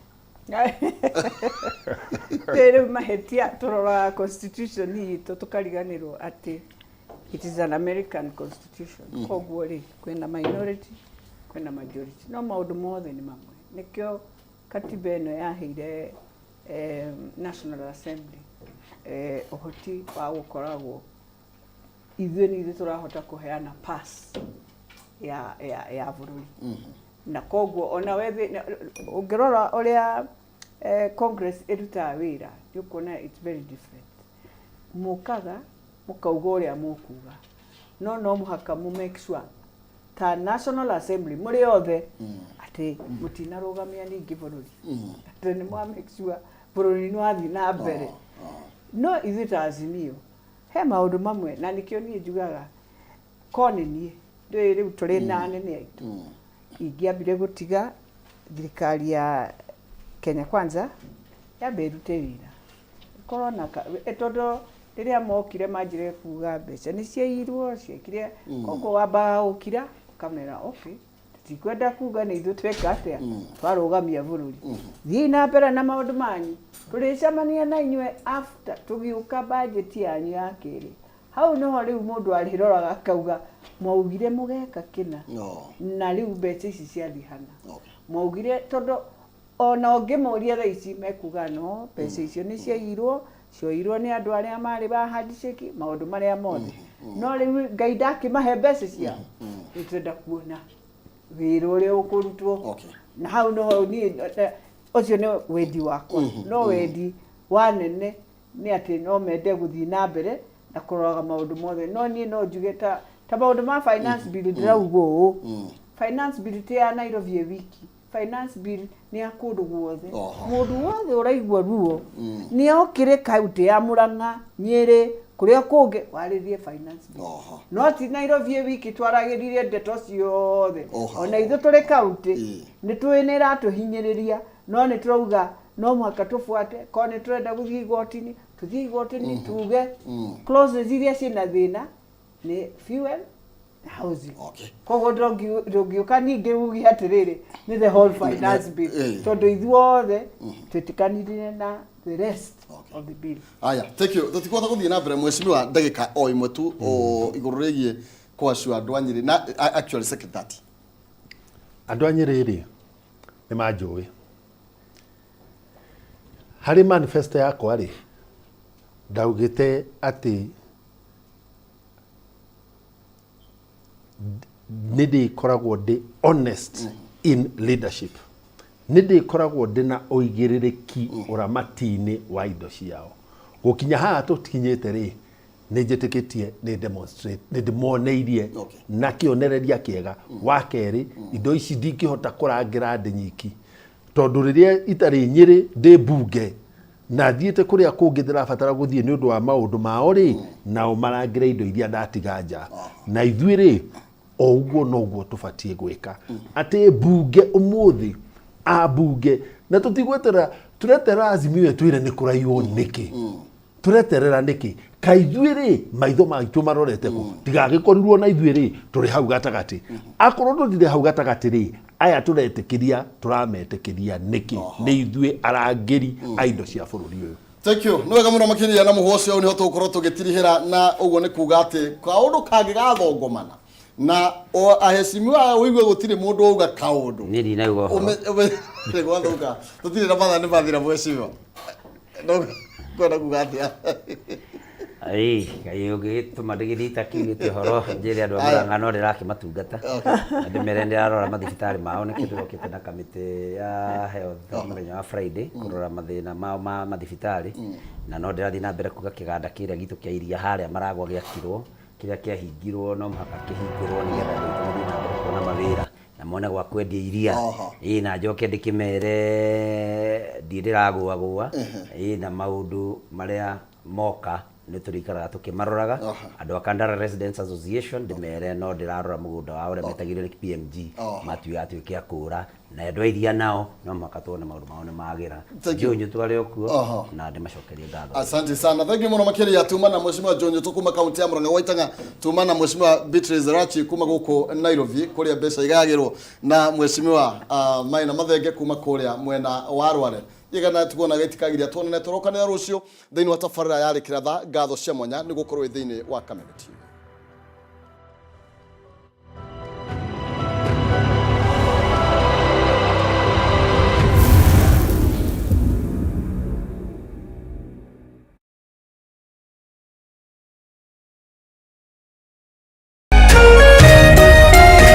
Rĩu mahĩtia, tũroraga constitution itũ tũkariganĩrwo atĩ it is an American constitution. Koguo rĩ, kwĩna minority, kwĩna majority, no maũndũ mothe nĩ mamwe. Nĩkĩo katiba ĩno yaheire National Assembly ũhoti wa gũkoragwo ithuĩ nĩ ithuĩ tũrahota kũheana pass ya bũrũri. Na koguo ona we ũngĩrora ũrĩa Congress ĩrutaga wĩra, nĩ ũkuona it's very different. Mũkaga mũkauga ũrĩa mũkuga, no mũhaka mũ make sure ta National Assembly mũrĩ othe atĩ mũtinarũgamia ningĩ bũrũri, atĩ nĩ mwa make sure bũrũri nĩ wathiĩ na mbere. No ithuĩ ta Azimio he maũndũ mamwe, na nĩkĩo niĩ njugaga ko nĩ niĩ ndũĩ rĩu tũrĩ na anene aitũ, ingĩambire gũtiga thirikari ya Kenya Kwanza yambe ĩrute wĩra, ĩkorwo na tondũ rĩrĩa mokire manjire kuga mbeca nĩ ciaiyirwo, ciekire. Koguo wambaga gũkira ũkamera, okay, tũtikwenda kuga nĩ ithuĩ tweka atĩa twarũgamia bũrũri. Thiĩi na mbere na maũndũ manyu, tũrĩcemania na inyuĩ after tũgĩũka budget yanyu ya kerĩ. Hau nĩho rĩu mũndũ arĩroraga akauga, mwaugire mũgeka kĩna na rĩu mbeca ici ciathiĩ hana? Mwaugire, tondũ ona ũngĩmoria thaa ici mekuga no mbeca icio nĩ ciaiyirwo, cioirwo nĩ andũ arĩa marĩ ba handshake, maũndũ marĩa mothe. No rĩu Ngai ndakĩmahe mbeca ciao, rĩu tũrenda kuona wĩra ũrĩa ũkũrutwo. Na hau noho niĩ ũcio nĩ wendi wakwa, no wendi wa nene nĩ atĩ no mende gũthiĩ na mbere na kũroraga maũndũ mothe. No niĩ no njuge ta maũndũ ma finance bill, ndĩrauga ũũ, finance bill ti ya Nairobi ĩ wiki, finance bill nĩ ya kũndũ guothe. Mũndũ wothe ũraigua ruo nĩ okĩre kaunti ya Murang'a, Nyĩrĩ, kũrĩa kũngĩ, warĩrie finance bill. No ti Nairobi ĩ wiki twaragĩrĩrie ndeto ciothe. Ona ithuĩ tũrĩ kaunti nĩ tũĩ nĩ ĩratũhinyĩrĩria, no nĩ tũrauga no mũhaka tũbuate. Korwo nĩ tũrenda gũthiĩ igoti-inĩ, tũthiĩ igoti-inĩ, tuge clauses iria ciĩna thĩna nĩ fuel na housing. Koguo ndũngiũka ningĩ uge atĩrĩrĩ, nĩ the whole finance bill, tondũ ithuothe twĩtĩkanire na the rest of the bill.
Aya, thank you. Tũtikũhota gũthiĩ na mbere, mheshimiwa, ndagĩka o ĩmwe tu o igũrũ rĩgiĩ kwacio andũ a Nyĩrĩ na actually second 30.
Andũ a Nyĩrĩ rĩ, nĩ manjũĩ harĩ manifesto yakwa rĩ, ndaugĩte atĩ nĩ ndĩkoragwo ndĩ honest in leadership, nĩ ndĩkoragwo ndĩ na ũigĩrĩrĩki ũramati-inĩ wa indo ciao. Gũkinya haha tũkinyĩte rĩ, nĩ njĩtĩkĩtie nĩ demonstrate, nĩ ndĩmoneirie na kĩonereria kĩega. Wa kerĩ, indo ici ndingĩhota kũrangĩra ndĩ nyiki, tondũ rĩrĩa itarĩ Nyĩrĩ ndĩ mbunge na thiĩte kũrĩa kũngĩ ndĩrabatara gũthiĩ nĩ ũndũ wa maũndũ mao rĩ, nao marangĩre indo iria ndatiga nja. Na ithuĩ rĩ, o ũguo noguo tũbatiĩ gwĩka atĩ mbunge ũmũthĩ ambunge, na tũtigweterera, tũreterera Azimio ĩtwĩre nĩ kũraiywo nĩkĩ, tũreterera nĩkĩ? Kaĩ ithuĩ rĩ maitho maitũ marorete kũ? Tigagĩkorirwo na ithuĩ rĩ tũrĩ hau gatagatĩ. Akorwo tũtirĩ hau gatagatĩ rĩ, aya tũretĩkĩria tũrametĩkĩria nĩkĩ? Nĩ ithuĩ arangĩri a indo cia bũrũri ũyũ.
Thank you. Nĩ wega mũno makĩria na mũhwa ũcio nĩho tũgũkorwo tũgĩtirihĩra na ũguo nĩ kuga atĩ kaũndũ kangĩgathongomana na o aheshimiwa aya ũigue gũtirĩ mũndũ wauga kaũndũ.
Niĩ ndinaigua ũhoro.
Nĩ gwathũka. Tũtirĩ na mathaa nĩ mathira mheshimiwa. No kwenda kuga atĩa?
Ĩĩ, Ngai ũngĩgĩtũma ndĩgĩthiĩ itakiugĩte ũhoro njĩre andũ a
Aya.
Murang'a no ndĩrakĩmatungata na ndĩmere ndĩrarora mathibitarĩ mao nĩkĩo ndĩrokĩte na kamĩtĩ ya health mũthenya wa Friday kũrora mathĩna mao ma mathibitarĩ na no ndĩrathiĩ na mbere kuga kĩganda kĩrĩa gitũ kĩa iria harĩa maragwa gĩakirwo kĩrĩa kĩahingirwo no mũhaka kĩhingũrwo nĩgetha andũ aitũ mathiĩ na mbere kuona mawĩra na mone gwa kwendia iria. Ĩĩ na njoke ndĩkĩmere ndirĩ ndĩragũagũa. Ĩĩ na maũndũ marĩa moka nĩ tũrĩikaraga tũkĩmaroraga. Andũ a Kandara Residents Association ndĩmere no ndĩrarora mũgũnda wao ũrĩa metagĩrio nĩ PMG matigatuĩke a kũra. Na andũ a iria nao no mũhaka tuone maũndũ mao nĩ magĩra.
Thank you.
Joe Nyutu arĩ o kuo na ndĩmacokerie ngatho.
Asante sana. Thank you muno makiria tuma na Mheshimiwa John Nyutu kuma kaunti ya Murang'a Waitang'a tuma na Mheshimiwa Beatrice Rachi kuma guku Nairobi kuria mbeca igayagirwo na Mheshimiwa Maina Mathenge kuma kuria mwena wa Rware. Igana tukuona gĩtikagiria tuonane tũrokanĩra rũciũ thĩinĩ wa tabarĩra ya Rĩkĩra Tha. Ngatho cia mwanya nĩ gũkorwo wĩ thĩinĩ wa Kameme TV.